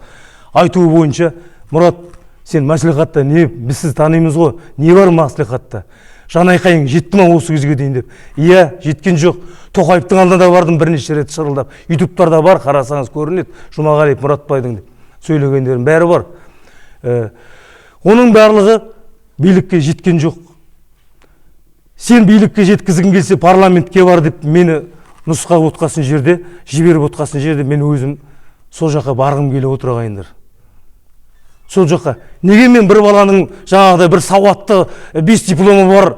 айтуы бойынша, Мұрат, сен мәслихатта не, біз сізді танимыз ғой, не бар мәслихатта? Жанайқайың жетті ма осы кезге дейін деп. Иә, жеткен жоқ. Тоқаевтың алдына да бардым бірнеше рет шырылдап. Ютубтарда бар, қарасаңыз көрінеді. Жұмағалиев Мұратбайдың деп сөйлегендерім бәрі бар. Оның барлығы билікке жеткен жоқ. Сен билікке жеткізгің келсе парламентке бар деп мені нұсқап отқасын жерде, жіберіп отқасын жерде мен өзім сол жаққа барғым келіп отыр, ағайындар. Сол жаққа. Неге мен бір баланың жаңағыдай бір сауатты 5 дипломы бар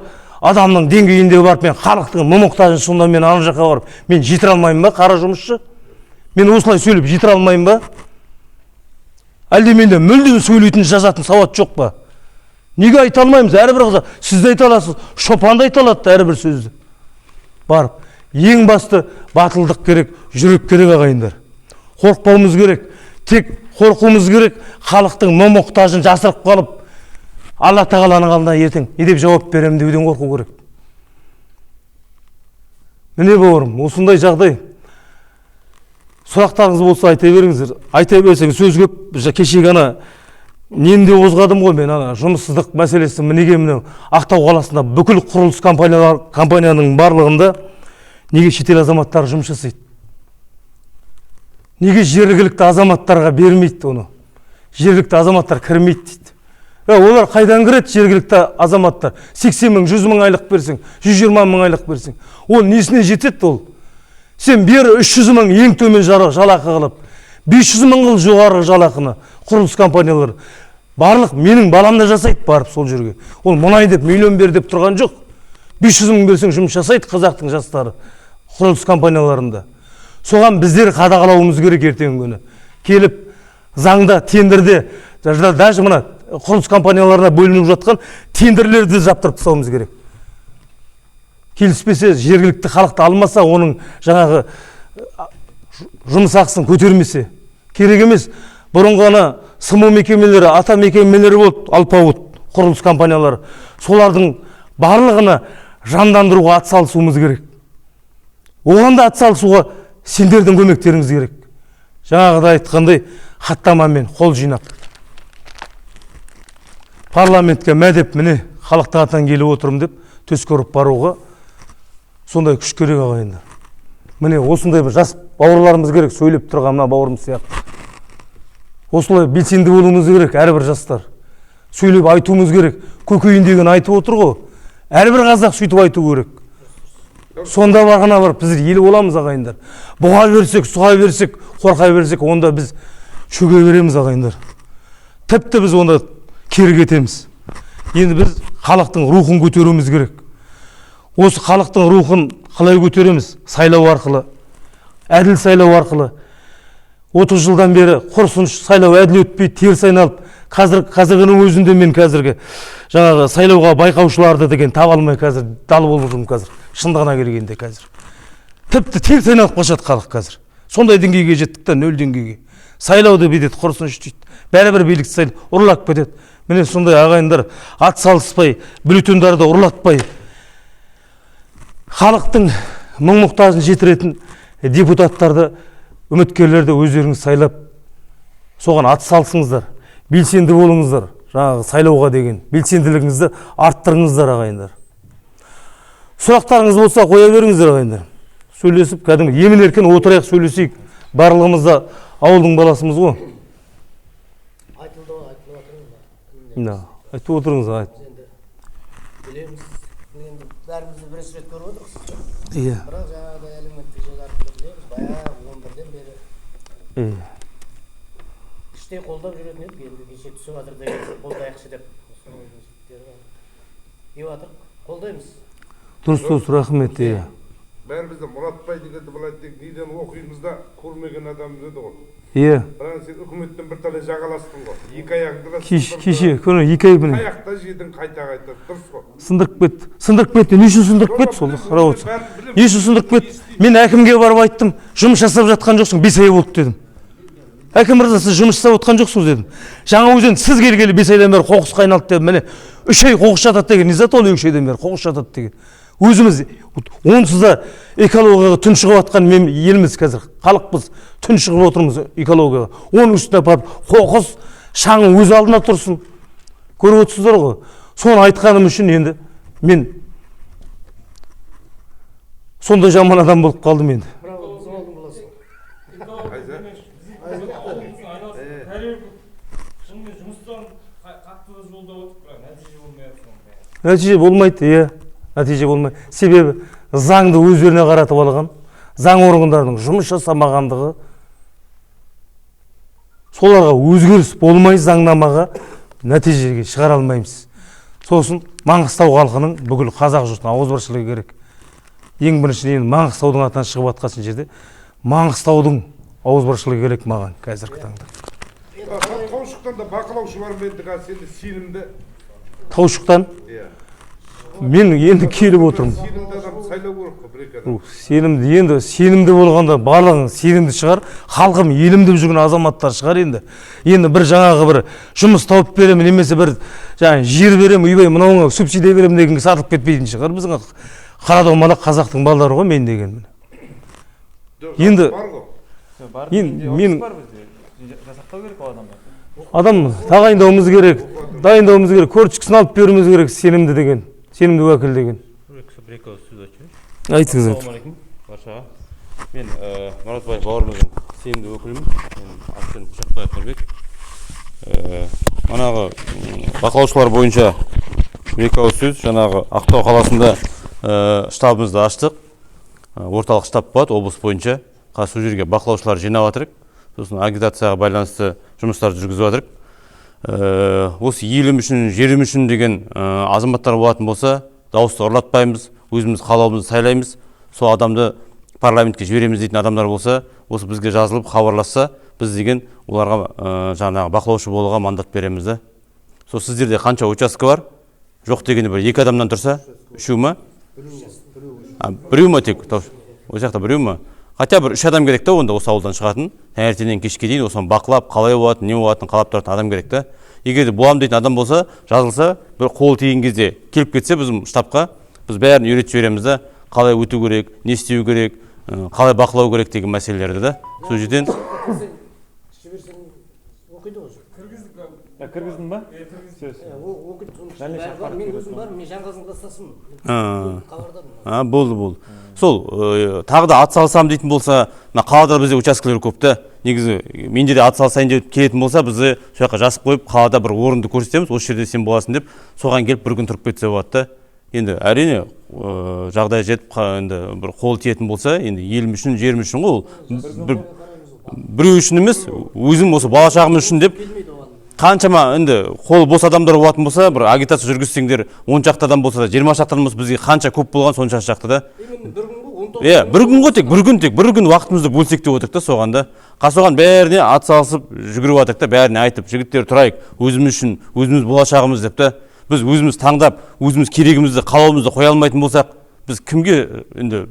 адамның деңгейінде барып мен халықтың мұң-мұқтажын сонда мен ана жаққа барып мен жетіре алмаймын ба, қара жұмысшы? Мен осылай сөйлеп жетіре алмаймын ба? Әлде менде мүлдем сөйлейтін, жазатын сауат жоқ па? Неге айта алмаймыз? Әрбір қыза, сіз де айта аласыз, шопан да айта алады әрбір сөзді. Барып, ең басты батылдық керек, жүрек керек, ағайындар. Қорықпауымыз керек. Тек қорқуымыз керек, халықтың мұң-мұқтажын жасырып қалып, Алла тағаланың алдына ертең не деп жауап беремін деуден қорқу керек. Міне бауырым, осындай жағдай. Сұрақтарыңыз болса айта беріңіздер. Айта берсең сөз көп. Кешегі ана нені де қозғадым ғой мен, ана жұмыссыздық мәселесі. Неге мынау Ақтау қаласында бүкіл құрылыс компанияның барлығында неге шетел азаматтары жұмыс жасайды? Неге жергілікті азаматтарға бермейді оны? Жергілікті азаматтар кірмейді дейді. Олар қайдан кіреді жергілікті азаматтар? 80 мың, 100 мың айлық берсең, 120 мың айлық берсең, ол несіне жетеді ол? Сен бері 300 мың ең төмен жалақы қылып, 500 мың қыл жоғары жалақыны құрылыс компаниялары. Барлық менің балам да жасайды барып сол жерге. Ол мұнай деп миллион бер деп тұрған жоқ. 500 мың берсең жұмыс жасайды қазақтың жастары құрылыс компанияларында. Соған біздер қадағалауымыз керек ертеңгі күні. Келіп заңда, тендерде, даже мына құрылыс компанияларына бөлініп жатқан тендерлерді жаптырып тастауымыз керек. Келіспесе, жергілікті халықты алмаса, оның жаңағы жұмыс ақысын көтермесе, керек емес. Бұрынғы ана СМУ мекемелері, ата мекемелері болды, алпауыт құрылыс компаниялары. Солардың барлығына жандандыруға атсалысуымыз керек. Оған да атсалысуға сендердің көмектеріңіз керек. Жаңағыда айтқандай хаттамамен қол жинап парламентке мә деп, міне халықтың атынан келіп отырмын деп төс көріп баруға сондай күш керек, ағайындар. Міне осындай бір жас бауырларымыз керек, сөйлеп тұрған мына бауырым сияқты. Осылай белсенді болуымыз керек, әрбір жастар. Сөйлеп айтуымыз керек. Көкейіндегіні айтып отыр ғой. Әрбір қазақ сөйтіп айту керек. Сонда барғана барып біздер ел боламыз, ағайындар. Бұға берсек, сұға берсек, қорқа берсек, онда біз шөге береміз, ағайындар. Тіпті біз онда кері кетеміз. Енді біз халықтың рухын көтеруіміз керек. Осы халықтың рухын қалай көтереміз? Сайлау арқылы, әділ сайлау арқылы. 30 жылдан бері құрсын сайлау әділ өтпей, теріс айналып, қазіргінің өзінде мен қазіргі жаңағы сайлауға байқаушыларды деген таба алмай қазір дал болып жүрмін қазір. Шындығына келгенде қазір. Тіпті теріс айналып қашады халық қазір. Сондай деңгейге жеттік та, нөл деңгейге. Сайлауды бүйтеді, құрсын дейді. Бәрібір билікті сайлау ұрлап кетеді. Міне сондай ағайындар ат салыспай, бюллетендерді ұрлатпай, халықтың мұң мұқтажын жетіретін депутаттарды, үміткерлерді өздеріңіз сайлап, соған ат салысыңыздар, белсенді болыңыздар, жаңағы сайлауға деген белсенділігіңізді арттырыңыздар, ағайындар. Сұрақтарыңыз болса қоя беріңіздер, ағайындар. Сөйлесіп, кәдімгі емін еркін отырайық, сөйлесейік. Барлығымыз да ауылдың баласымыз ғой. Айтылды ғой, айтылып жатыр. Да, айтып отырыңыз, айт. Біз енді білеміз, енді бәріміз де бірінші рет көріп отырмыз. Иә. Бірақ жаңағыдай әлеуметтік желі арқылы білеміз, баяғы 11-ден бері Иә. іштей қолдап жүретін едік, енді кеше түсіп жатыр деген қолдайықшы деп. Осы ауылдың жігіттері бар. Деп жатыр, қолдаймыз. Дұрыс, дұрыс, рахмет, иә. Бәріміз де Мұратбай дегенді былай тек неден оқимыз да, көрмеген адамбыз еді ғой. Иә. Бірақ сен үкіметтен бірталай жағаластың ғой. Екі аяғыңды да Кеш, сындырды. кеше күні 2 ай міне. Аяқта жедің қайта-қайта, дұрыс қой. Сындырып кетті. Сындырып кетті. Не үшін сындырып кетті сол қарап отырсаң? Не үшін сындырып кетті? Мен әкімге барып айттым, жұмыс жасап жатқан жоқсың, 5 ай болды дедім. Әкім мырза, сіз жұмыс жасап отқан жоқсыз дедім. Жаңаөзен сіз келгелі 5 айдан бері қоқысқа айналды дедім. Міне 3 ай қоқыс жатады деген не зат ол, 2 айдан бері қоқыс жатады деген. Өзіміз онсыз да экологияға тұншығып жатқан елміз қазір, халықпыз, тұншығып отырмыз экологияға. Оның үстіне апарып қоқыс, шаң өз алдына тұрсын. Көріп отырсыздар ғой. Соны айтқаным үшін енді мен сондай жаман адам болып қалдым енді. Бірақ ол біздің ауылдың баласы. Шынымен жұмыстан қатты жолдап отырып, бірақ нәтиже болмай жатыр. Нәтиже болмайды, иә. Нәтиже болмайды. Себебі заңды өздеріне қаратып алған, заң органдарының жұмыс жасамағандығы, соларға өзгеріс болмай заңнамаға нәтижеге шығара алмаймыз. Сосын Маңғыстау халқының, бүкіл қазақ жұртының ауызбіршілігі керек. Ең біріншіден енді Маңғыстаудың атынан шығып жатқан жерде Маңғыстаудың ауызбіршілігі керек маған қазіргі таңда. Таушықтан да бақылаушы бар ма енді қазір сенде сенімді? Таушықтан? Иә. Мен енді келіп отырмын. Сенімді адам сайлау керек қой, бір екі адам. Сенімді, енді сенімді болғанда барлығың сенімді шығар, халқым елім деп жүрген азаматтар шығар енді. Енді бір жаңағы бір жұмыс тауып беремін, немесе бір жаңағы жер беремін, үйбай мынауыңа субсидия беремін дегенге сатылып кетпейтін шығар. Біздің қара домалақ қазақтың балдары ғой мен деген. Жоқ, Енді бар ғой. Мен бар бізде. Жасақтау керек ол адамдар. Адам тағайындауымыз керек, дайындауымыз керек, корочкасын алып беруіміз керек, сенімді деген, сенімді уәкіл деген. Бір екі ауыз сөз айтып жіберейінші. Айтыңыз. Ассалаумағалейкум баршаға. Мен Мұратбаев бауырымыздың сенімді өкілімін. Мен аты жөнім Құшақбаев Нұрбек. Манағы бақылаушылар бойынша бір екі ауыз сөз. Жаңағы Ақтау қаласында штабымызды аштық. Орталық штаб болады облыс бойынша. Қазір сол жерге бақылаушылар жинап жатырық. Сосын агитацияға байланысты жұмыстар жүргізіп жатырық. Осы елім үшін, жерім үшін деген азаматтар болатын болса, дауысты ұрлатпаймыз, өзіміз қалауымызды сайлаймыз. Сол адамды парламентке жібереміз дейтін адамдар болса, осы бізге жазылып хабарласса, біз деген оларға жаңағы бақылаушы болуға мандат береміз да. Сол сіздерде қанша участка бар? Жоқ дегенде бір екі адамнан тұрса, үшеу ма? Біреу ма тек? Ол жақта біреу ма? Хотя бір үш адам керек та онда осы ауылдан шығатын, таңертеңнен кешке дейін осыны бақылап, қалай болатын, не болатынын қалап тұратын адам керек та. Егер де болам дейтін адам болса, жазылса, бір қол тиген кезде келіп кетсе біздің штабқа, біз бәрін үйретіп жібереміз да, қалай өту керек, не істеу керек, қалай бақылау керек деген мәселелерді да. Сол жерден Кіргіздің ба? Мен өзім бар, мен Жанғазының кластасымын. Болды, болды. Сол, тағы да ат салсам дейтін болса, мына қалада бізде учаскелер көп та. Негізі менде де ат салсайын деп келетін болса, бізді сол жаққа жазып қойып, қалада бір орынды көрсетеміз, осы жерде сен боласың деп, соған келіп бір күн тұрып кетсе болады да. Енді әрине, жағдай жетіп, енді бір қол тиетін болса, енді елім үшін, жерім үшін ғой ол. Біреу үшін емес, өзім осы бала шағам үшін деп. Қаншама енді қолы бос адамдар болатын болса, бір агитация жүргізсеңдер, 10 шақты адам болса да, 20 шақты адам болса, бізге қанша көп болған сонша шақты да. Иә, бір күн ғой тек, бір күн тек, бір күн уақытымызды бөлсек деп отырдық та соған да. Соған бәріне ат салысып жүгіріп жатырық та, бәріне айтып, жігіттер тұрайық, өзіміз үшін, өзіміз болашағымыз деп та. Біз өзіміз таңдап, өзіміз керегімізді, қалауымызды қоя алмайтын болсақ, біз кімге енді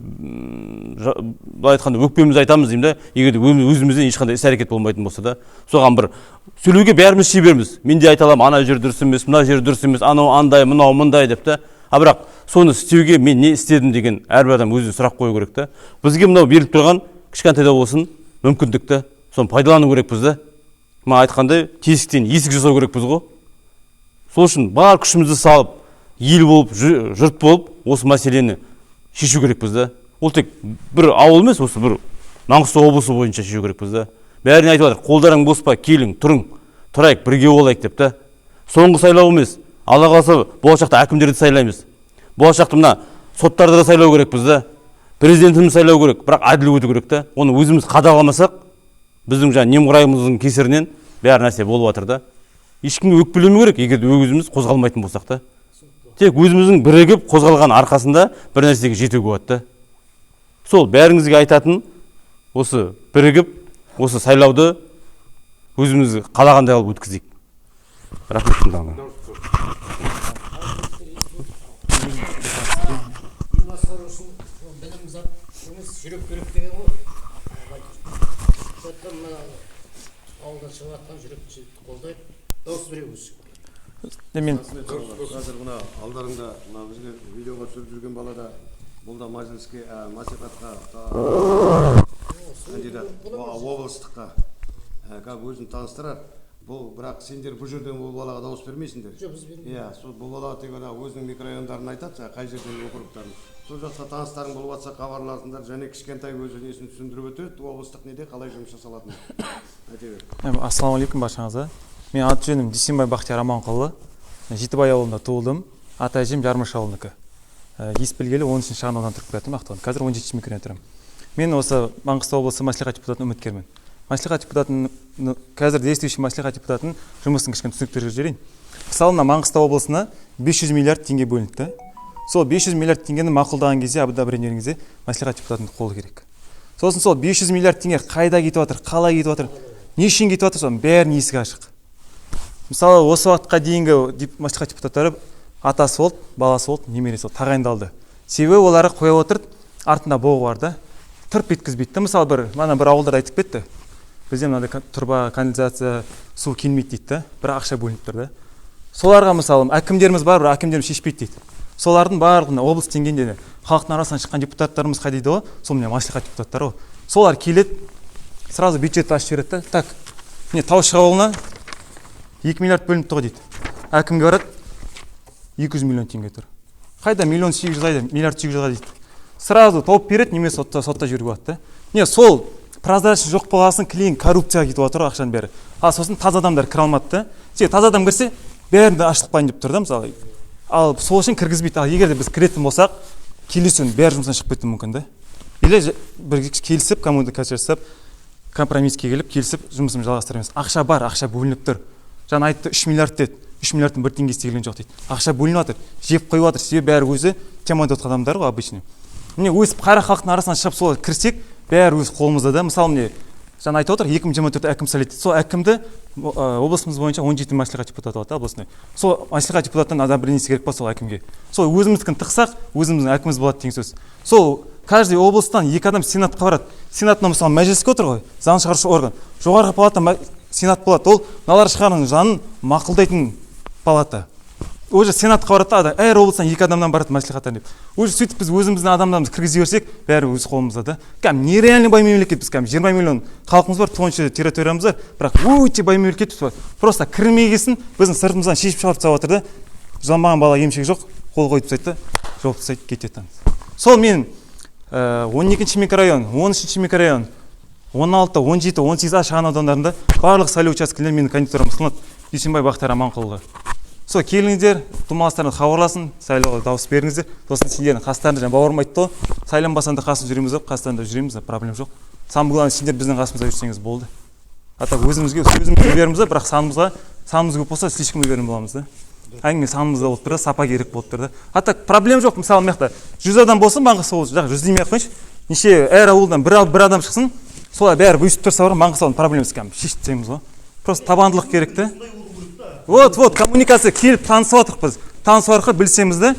былай айтқанда өкпемізді айтамыз деймін да, егер де өзімізден ешқандай іс-әрекет болмайтын болса да, соған бір сөйлеуге бәріміз шеберміз. Мен де айта аламын, ана жер дұрыс емес, мына жер дұрыс емес, анау андай, мынау мындай деп та. А бірақ соны істеуге мен не істедім деген әрбір адам өзіне сұрақ қою керек та. Бізге мынау беріліп тұрған кішкентай да болсын мүмкіндік та, соны пайдалану керекпіз да. Мына айтқандай тесіктен есік жасау керекпіз ғой. Сол үшін бар күшімізді салып, ел болып, жұрт болып осы мәселені шешу керекпіз да. Ол тек бір ауыл емес, осы бір Маңғыстау облысы бойынша шешу керекпіз да. Бәріне айтып жатыр, қолдарың бос па, келің, тұрың, тұрайық, бірге болайық деп та. Соңғы сайлау емес, Алла қаласа болашақта әкімдерді сайлаймыз. Болашақта мына соттарды да сайлау керекпіз да. Президентімізді сайлау керек, бірақ әділ өту керек та. Оны өзіміз қадағаламасақ, біздің жаңа немқұрайымыздың кесірінен бәрі нәрсе болып жатыр да. Ешкімге өкпелемеу керек, егер де өзіміз қозғалмайтын болсақ та. Тек өзіміздің бірігіп қозғалған арқасында бір нәрсеге жетуге болады да. Сол бәріңізге айтатын осы бірігіп, осы сайлауды өзіміз қалағандай алып өткізейік. Рахмет тыңдағаныңызға. Ел басқару үшін білім зат емес, жүрек керек деген ғой. Мына ауылдан шығып жатқан жүректі қолдайық, дауыс береміз. Мен қазір мына алдарында мына бізге видеоға түсіріп жүрген бала да, бұл да мәжіліске, мәслихатқа кандидат, облыстыққа. Қазір өзін таныстырар. Бұл бірақ сендер бұл жерден бұл балаға дауыс бермейсіңдер. Жоқ, біз бермейміз. Иә, сол бұл бала тек ана өзінің микрорайондарын айтады, жаңа қай жерден округтарын. Сол жақта таныстарың болып жатса хабарласыңдар, және кішкентай өзі несін түсіндіріп өтеді, облыстық неде қалай жұмыс жасалатынын. Айта бер. Ассалаумағалейкум баршаңызға. Мен аты жөнім Дүйсенбай Бақтияр Аманқұлы. Жетібай ауылында туылдым. Ата әжем Жармыш ауылынікі. Ес білгелі 13-ші шағын аудан тұрып келатырмын Ақтауда. Қазір 17-ші микрорайонда тұрамын. Мен осы Маңғыстау облысы мәслихат депутатының үміткермін. Мәслихат депутатының, қазір действующий мәслихат депутатының жұмысын кішкене түсініктіріп жіберейін. Мысалы, мына Маңғыстау облысына 500 миллиард теңге бөлінді да. Сол 500 миллиард теңгені мақұлдаған кезде, одобрение берген кезде мәслихат депутатының қолы керек. Сосын сол 500 миллиард теңге қайда кетіп жатыр, қалай кетіп жатыр, не үшін кетіп жатыр, соның бәрінің есігі ашық. Мысалы, осы уақытқа дейінгі мәслихат депутаттары атасы болды, баласы болды, немересі болды, тағайындалды. Себебі олары қоя отырды, артында боғы бар да, тырп еткізбейді да. Мысалы, бір, мана бір ауылдар айтып кетті. Бізде мынандай тұрба, канализация, су келмейді дейді да, бірақ ақша бөлініп тұр да. Соларға мысалы әкімдеріміз бар, бірақ әкімдеріміз шешпейді дейді. Солардың барлығына облыс деңгейінде халықтың арасынан шыққан депутаттарымыз қай дейді ғой, сол міне мәслихат депутаттары ғой. Солар келеді, Сразу бюджетті ашып жібереді да. Так, міне, Таушық ауылына 2 миллиард бөлініпті ғой дейді. Әкімге барады, 200 миллион теңге тұр. Қайда миллион сегіз жүз, қайда миллиард сегіз жүз дейді. Сразу тауып береді, немесе сотта жіберуге болады да. Не, сол прозрачный жоқ болғасын, клин коррупцияға кетіп жатыр ғой ақшаның бәрі. Ал сосын таза адамдар кіре алмады да. Себебі таза адам кірсе, бәрін де ашылып қалайын деп тұр да, мысалы. Ал сол үшін кіргізбейді. Ал егер де біз кіретін болсақ, келесі күні бәрі жұмыстан шығып кетуі мүмкін да. Или бір келісіп, коммуникация жасап, компромисске келіп, келісіп жұмысымызды жалғастыра береміз. Ақша бар, ақша бөлініп тұр. Жаңа айтты, 3 миллиард деді. 3 миллиардтың бір теңгесі келген жоқ дейді. Ақша бөлініп жатыр, жеп қойып жатыр. Себебі бәрі өзі темада отқан адамдар ғой обычный. Міне, өсіп қара халықтың арасынан шығып солай кірсек, бәрі өз қолымызда да. Мысалы, міне, жаңа айтып отыр, 2024 әкім сайлайды. Сол әкімді облысымыз бойынша 17 мәслихат депутаты болады да, областной. Сол мәслихат депутатынан одобрениесі керек па сол әкімге. Сол өзіміздікін тықсақ, өзіміздің әкіміміз болады деген сөз. Сол каждый облыстан екі адам сенатқа барады. Сенат мына, мысалы, мәжіліске отыр ғой, заң шығарушы орган. Жоғарғы палата сенат болады. Ол мыналар шығарған заңын мақұлдайтын палата. Уже сенатқа барады да, әр облыстан екі адамнан барады мәслихаттан деп. Уже сөйтіп біз өзіміздің адамдарымызды кіргізе берсек, бәрі өз қолымызда да. Кәдімгі нереально бай мемлекетпіз, кәдімгі 20 миллион халқымыз бар, сонша территориямыз бар, бірақ өте бай мемлекетпіз. Просто кірмегесін біздің сыртымыздан шешіп шығарып тастап жатыр да. Жыламаған бала емшек жоқ, қол қойып тастайды да, жауып тастайды, кетеді. Сол мен 12 микрорайон, 13 микрорайон, 16, 17, 18 А шағын аудандарында барлық сайлау учаскелерінде менің кандидатурам ұсынылады, Дүйсенбай Бақтияр Аманқұлға. Сол келіңіздер, тумаластарыңыз хабарласын, сайлауға дауыс беріңіздер. Сосын сендердің қастарында, жаңа бауырым айтты ғой, сайланбасаң да қасында жүреміз деп, қастарында жүреміз, проблема жоқ. Самое главное, сендер біздің қасымызда жүрсеңіз болды. А так өзімізге өзіміз уверенбіз да, бірақ санымыз көп болса, слишком уверен боламыз да. Әңгіме санымызда болып тұр да, сапа керек болып тұр да. А так проблема жоқ. Мысалы, мына жақта 100 адам болсын, Маңғыстау облысы, жақ 100 демей ақ қояйыншы, неше, әр ауылдан бір адам шықсын, солар бәрі өйстіп тұрса бар, Маңғыстаудың проблемасы кәдімгі шешіп тастаймыз ғой. Просто табандылық керек та. Вот, вот, коммуникация, келіп танысып жатырық біз. Танысу арқылы білсеміз да.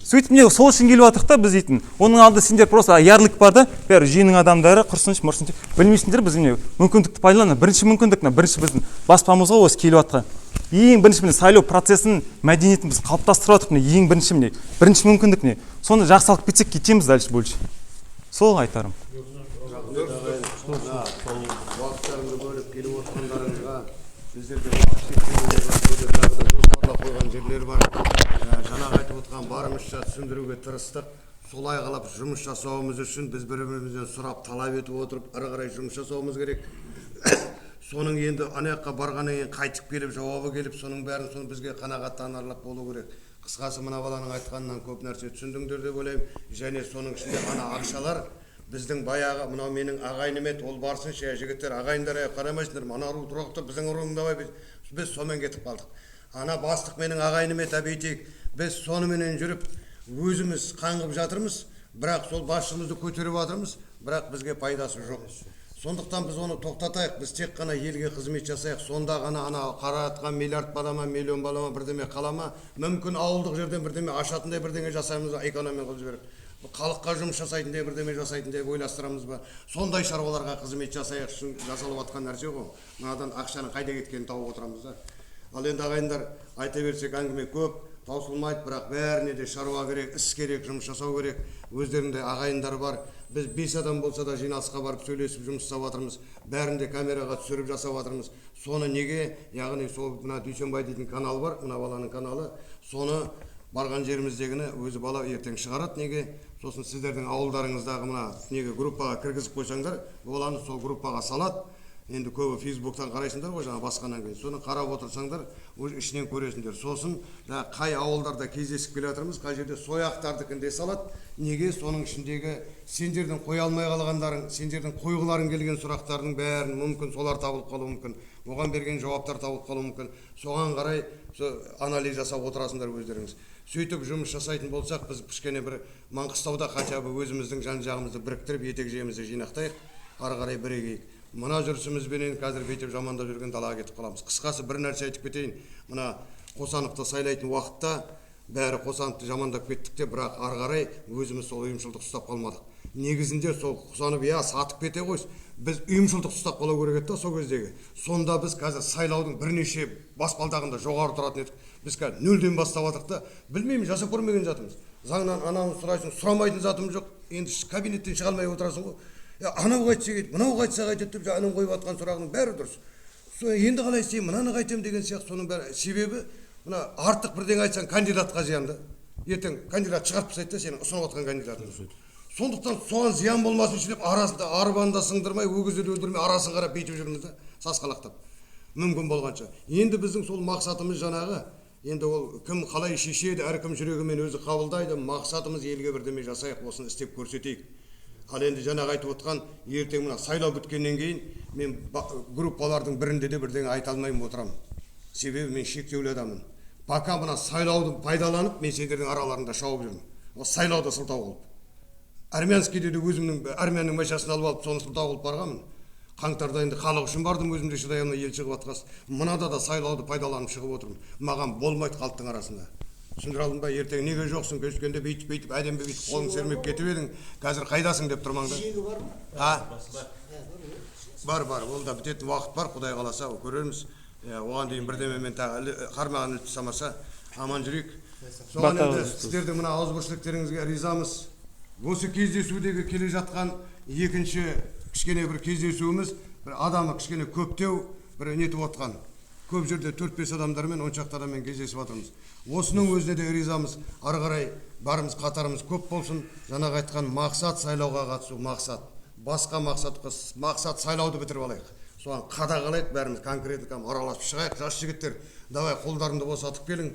Сөйтіп міне, сол үшін келіп жатырық та біз дейтін. Оның алдында сендер просто ярлык бар да, бәрі жүйенің адамдары, құрсыншы, мұрсыншы, білмейсіңдер. Біз міне мүмкіндікті пайдалана. Бірінші мүмкіндік, мына бірінші біздің баспамыз ғой осы келіп жатқан. Ең бірінші міне сайлау процесінің мәдениетін біз қалыптастырып жатырмық. Міне, ең бірінші міне, бірінші мүмкіндік міне. Соны жақсы алып кетсек, кетеміз дальше больше. Сол айтарым. Мына сол уақыттарыңды бөліп келіп отқандарыңызға, біздерде уақыт шектеулері бар, жерде тағы да жоспарлап қойған жерлер бар. Жаңағы айтып отқан барымызша түсіндіруге тырыстық. Солай қалап жұмыс жасауымыз үшін біз бір бірімізден сұрап, талап етіп отырып, ары қарай жұмыс жасауымыз керек. Соның енді ана жаққа барғаннан кейін қайтып келіп, жауабы келіп, соның бәрін, соны бізге қанағаттанарлық болу керек. Қысқасы, мына баланың айтқанынан көп нәрсе түсіндіңдер деп ойлаймын. Және соның ішінде ана ақшалар біздің баяғы мынау менің ағайыным еді, ол барсыншы, жігіттер, ағайындар, ай, қарамайсыңдар ма, ана ру тұрғықты біздің руыңда ғой, біз сонымен кетіп қалдық. Ана бастық менің ағайыным еді, бүйтейік, біз соныменен жүріп өзіміз қаңғып жатырмыз, бірақ сол басшымызды көтеріп жатырмыз, бірақ бізге пайдасы жоқ. Сондықтан біз оны тоқтатайық, біз тек қана елге қызмет жасайық. Сонда ғана ана қаратқан миллиард бала ма, миллион бала ма, бірдеме қала ма, мүмкін ауылдық жерден бірдеме ашатындай бірдеңе жасаймыз ба, экономия қылып жіберіп, халыққа жұмыс жасайтындай бірдеме жасайтындай ойластырамыз ба, сондай шаруаларға қызмет жасайық үшін жасалып жатқан нәрсе ғой. Мынадан ақшаның қайда кеткенін тауып отырамыз да. Ал енді, ағайындар, айта берсек, әңгіме көп, таусылмайды, бірақ бәріне де шаруа керек, іс керек, жұмыс жасау керек. Өздерінде ағайындар бар. Біз бес адам болса да жиналысқа барып, сөйлесіп, жұмыс жасап жатырмыз, бәрін де камераға түсіріп жасап жатырмыз. Соны неге, яғни сол мына Дүйсенбай дейтін канал бар, мына баланың каналы, соны барған жеріміздегіні өзі бала ертең шығарады. Неге сосын сіздердің ауылдарыңыздағы мына неге группаға кіргізіп қойсаңдар, баланы сол группаға салады. Енді көбі Фейсбуктан қарайсыңдар ғой, жаңа басқаннан кейін соны қарап отырсаңдар, уже ішінен көресіңдер. Сосын жаңа қай ауылдарда кездесіп келе жатырмыз, қай жерде, сояқтардікін де салады. Неге соның ішіндегі сендердің қоя алмай қалғандарың, сендердің қойғыларың келген сұрақтардың бәрін, мүмкін солар табылып қалуы мүмкін, оған берген жауаптар табылып қалуы мүмкін. Соған қарай анализ жасап отырасыңдар өздеріңіз. Сөйтіп жұмыс жасайтын болсақ, біз кішкене бір Маңғыстауда хотя бы өзіміздің жан жағымызды біріктіріп, етек жеңімізді жинақтайық, ары қарай бірігейік. Мына жүрісімізбенен қазір бүйтіп жамандап жүрген далаға кетіп қаламыз. Қысқасы, бір нәрсе айтып кетейін. Мына Қосановты сайлайтын уақытта бәрі Қосановты жамандап кеттік те, бірақ ары қарай өзіміз сол ұйымшылдық ұстап қалмадық. Негізінде сол Қосанов, иә, сатып кете қойсын, біз ұйымшылдық ұстап қалу керек еді да сол кездегі. Сонда біз қазір сайлаудың бірнеше баспалдағында жоғары тұратын едік. Біз қазір нөлден бастап жатырмық та, білмеймін, жасап көрмеген затымыз. Заңнан ананы сұрайсың, сұрамайтын затым жоқ. Енді кабинеттен шыға алмай отырасың ғой. Анау қайтсе қайтеді, мынау қайтса қайтеді деп жаңа қойып жатқан сұрағының бәрі дұрыс. Со енді қалай істеймін, мынаны қайтемін деген сияқты, соның бәрі себебі мына артық бірдеңе айтсаң кандидатқа зиян да. Ертең кандидат шығарып тастайды да сенің ұсынып отқан кандидатыңды. Сондықтан соған зиян болмасын үшін деп арасында арбаны да сындырмай, өгізді де өлтірмей, арасын қарап бүйтіп жүрміз да, сасқалақтап. Мүмкін болғанша. Енді біздің сол мақсатымыз жаңағы, енді ол кім қалай шешеді, әркім жүрегімен өзі қабылдайды. Мақсатымыз елге бірдеме жасайық, осыны істеп көрсетейік. Ал енді жаңағы айтып отқан, ертең мына сайлау біткеннен кейін мен группалардың бірінде де бірдеңе айта алмаймын, отырамын. Себебі мен шектеулі адаммын. Пока мына сайлауды пайдаланып, мен сендердің араларында шауып жүрмін. Ол сайлауды сылтау қылып. Армянскийде де өзімнің армянның машинасын алып алып, соны сылтау қылып барғанмын. Қаңтарда енді халық үшін бардым, өзім де шыдай алмай ел шығып жатқас. Мынада да сайлауды пайдаланып шығып отырмын. Маған болмайды халықтың арасында. Түсіндіре алдым ба? Ертең неге жоқсың, көшкенде бүйтіп бүйтіп әдемі бүйтіп қолың сермеп кетіп едің, қазір қайдасың деп тұрмаңдар. Шегі бар ма? А? Бар, бар. Ол да бітетін уақыт бар, Құдай қаласа, көрерміз. Оған дейін бірдемемен тағы қармағын іліп тастамаса, аман жүрейік. Соған енді сіздердің мына ауызбіршіліктеріңізге ризамыз. Осы кездесудегі келе жатқан екінші кішкене бір кездесуіміз, бір адамы кішкене көптеу бір нетіп отқан. Көп жерде 4-5 адамдармен, 10 шақты адаммен кездесіп жатырмыз. Осының өзіне де ризамыз. Ары қарай барымыз, қатарымыз көп болсын. Жаңағы айтқан мақсат сайлауға қатысу мақсат. Басқа мақсат, мақсат сайлауды бітіріп алайық. Соған қадағалайық, бәріміз конкретно араласып шығайық. Жас жігіттер, давай қолдарыңды босатып келің.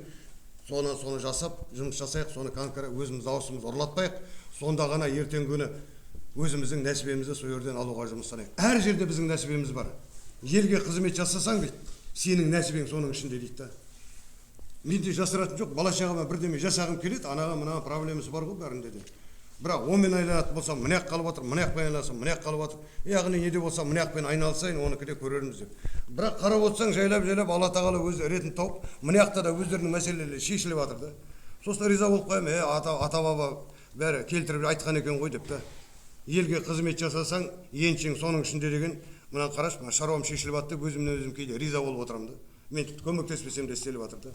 Соны жасап, жұмыс жасайық, соны конкретно өзіміз дауысымызды ұрлатпайық. Сонда ғана ертеңгі күні өзіміздің нәсібемізді сол жерден алуға жұмыстанайық. Әр жерде біздің нәсібеміз бар. Елге қызмет жасасаң дейді, сенің нәсібең соның ішінде дейді да. Менде жасыратын жоқ, бала шағама бірдеме жасағым келеді, анаға мына проблемасы бар ғой бәрінде де. Бірақ онымен айналатын болсам, мына қалып отыр, мына жақпен айналсам, мына қалып отыр. Яғни не де болса, мына жақпен айналысайын, оныкі де көрерміз деп. Бірақ қарап отырсаң, жайлап-жайлап Алла тағала өзі ретін тауып, мына жақта да өздерінің мәселелері шешіліп жатыр да. Сосын риза болып қоямын, ата-баба бәрі келтіріп айтқан екен ғой деп та. Елге қызмет жасасаң, еншің соның ішінде деген, мына қарашы, мына шаруам шешіліп жатты деп өзімнен өзім кейде риза болып отырамын да. Мен тіпті көмектеспесем де істеліп жатыр да.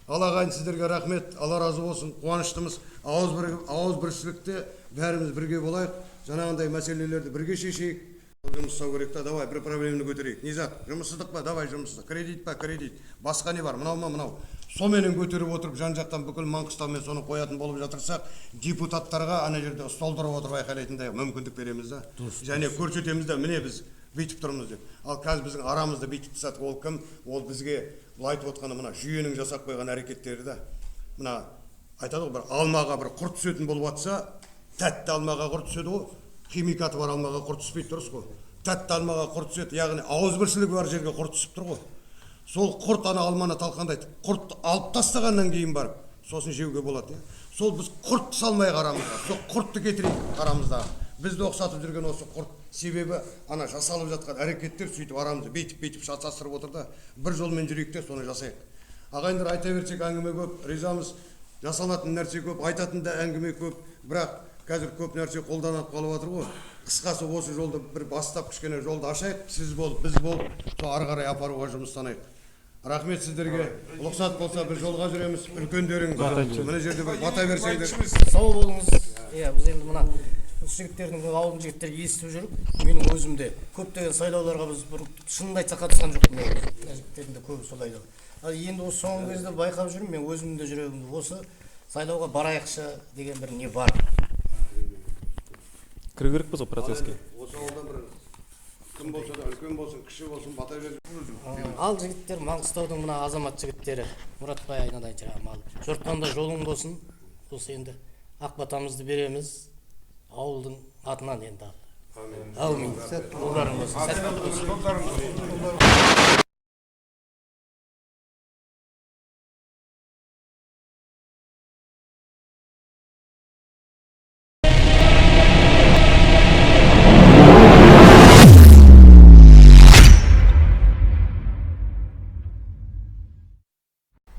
Ал ағайын, сіздерге рахмет, Алла разы болсын, қуаныштымыз. Ауызбіршілікте бәріміз бірге болайық, жаңағындай мәселелерді бірге шешейік. Жұмыс жасау керек та, давай бір проблеманы көтерейік. Не зат, жұмыссыздық па, давай жұмыссыздық, кредит па, кредит, басқа не бар, мынау ма, мынау. Соменен көтеріп отырып, жан-жақтан бүкіл Маңғыстаумен соны қоятын болып жатырсақ, депутаттарға ана жерде столдырып отырып айқайлайтындай мүмкіндік береміз да. Және көрсетеміз да, міне біз бүйтіп тұрмыз деп. Ал қазір біздің арамызда бүйтіп тастадық, ол кім? Ол бізге бұл айтып отқаны мына жүйенің жасап қойған әрекеттері да. Мына айтады ғой, бір алмаға бір құрт түсетін болып жатса, тәтті алмаға құрт түседі ғой, химикаты бар алмаға құрт түспейді, дұрыс қой. Тәтті алмаға құрт түседі, яғни ауызбіршілігі бар жерге құрт түсіп тұр ғой. Сол құрт ана алманы талқандайды. Құртты алып тастағаннан кейін барып, сосын жеуге болады. Сол біз құрт салмай арамызға, сол құртты кетірейік арамыздағы. Бізді ұқсатып жүрген осы құрт, себебі ана жасалып жатқан әрекеттер сөйтіп арамызды бейтіп-бейтіп шатастырып отыр да, бір жолмен жүрейік те соны жасайық. Ағайындар, айта берсек әңгіме көп, ризамыз, жасалатын нәрсе көп, айтатын да әңгіме көп, бірақ қазір көп нәрсе қолданып қалып жатыр ғой. Қысқасы осы жолды бір бастап кішкене жолды ашайық, сіз болып, біз болып, сол ары қарай апаруға жұмыстанайық. Рахмет сіздерге. Рұқсат болса біз жолға жүреміз. Үлкендерің мына жерде бір бата берсеңдер. Сау болыңыз. Иә, біз енді мына жігіттердің, ауылдың жігіттері естіп жүріп, менің өзім де көптеген сайлауларға біз бұрын шынын айтсақ қатысқан жоқпын. Мына жігіттердің де көбі солай. Ал енді осы соңғы кезде байқап жүрмін, мен өзімнің де жүрегімде осы сайлауға барайықшы деген бір не бар. Кіру керекпіз ғой процеске. Осы ауылда бір кім болса да, үлкен болсын, кіші болсын, бата беріп. Ал жігіттер, Маңғыстаудың мына азамат жігіттері, Мұратбай айнадай жаңағы мал. Жортқанда жолың болсын. Осы енді ақ батамызды береміз ауылдың атынан енді. Әумин. Жолдарың болсын. Сәттілік болсын.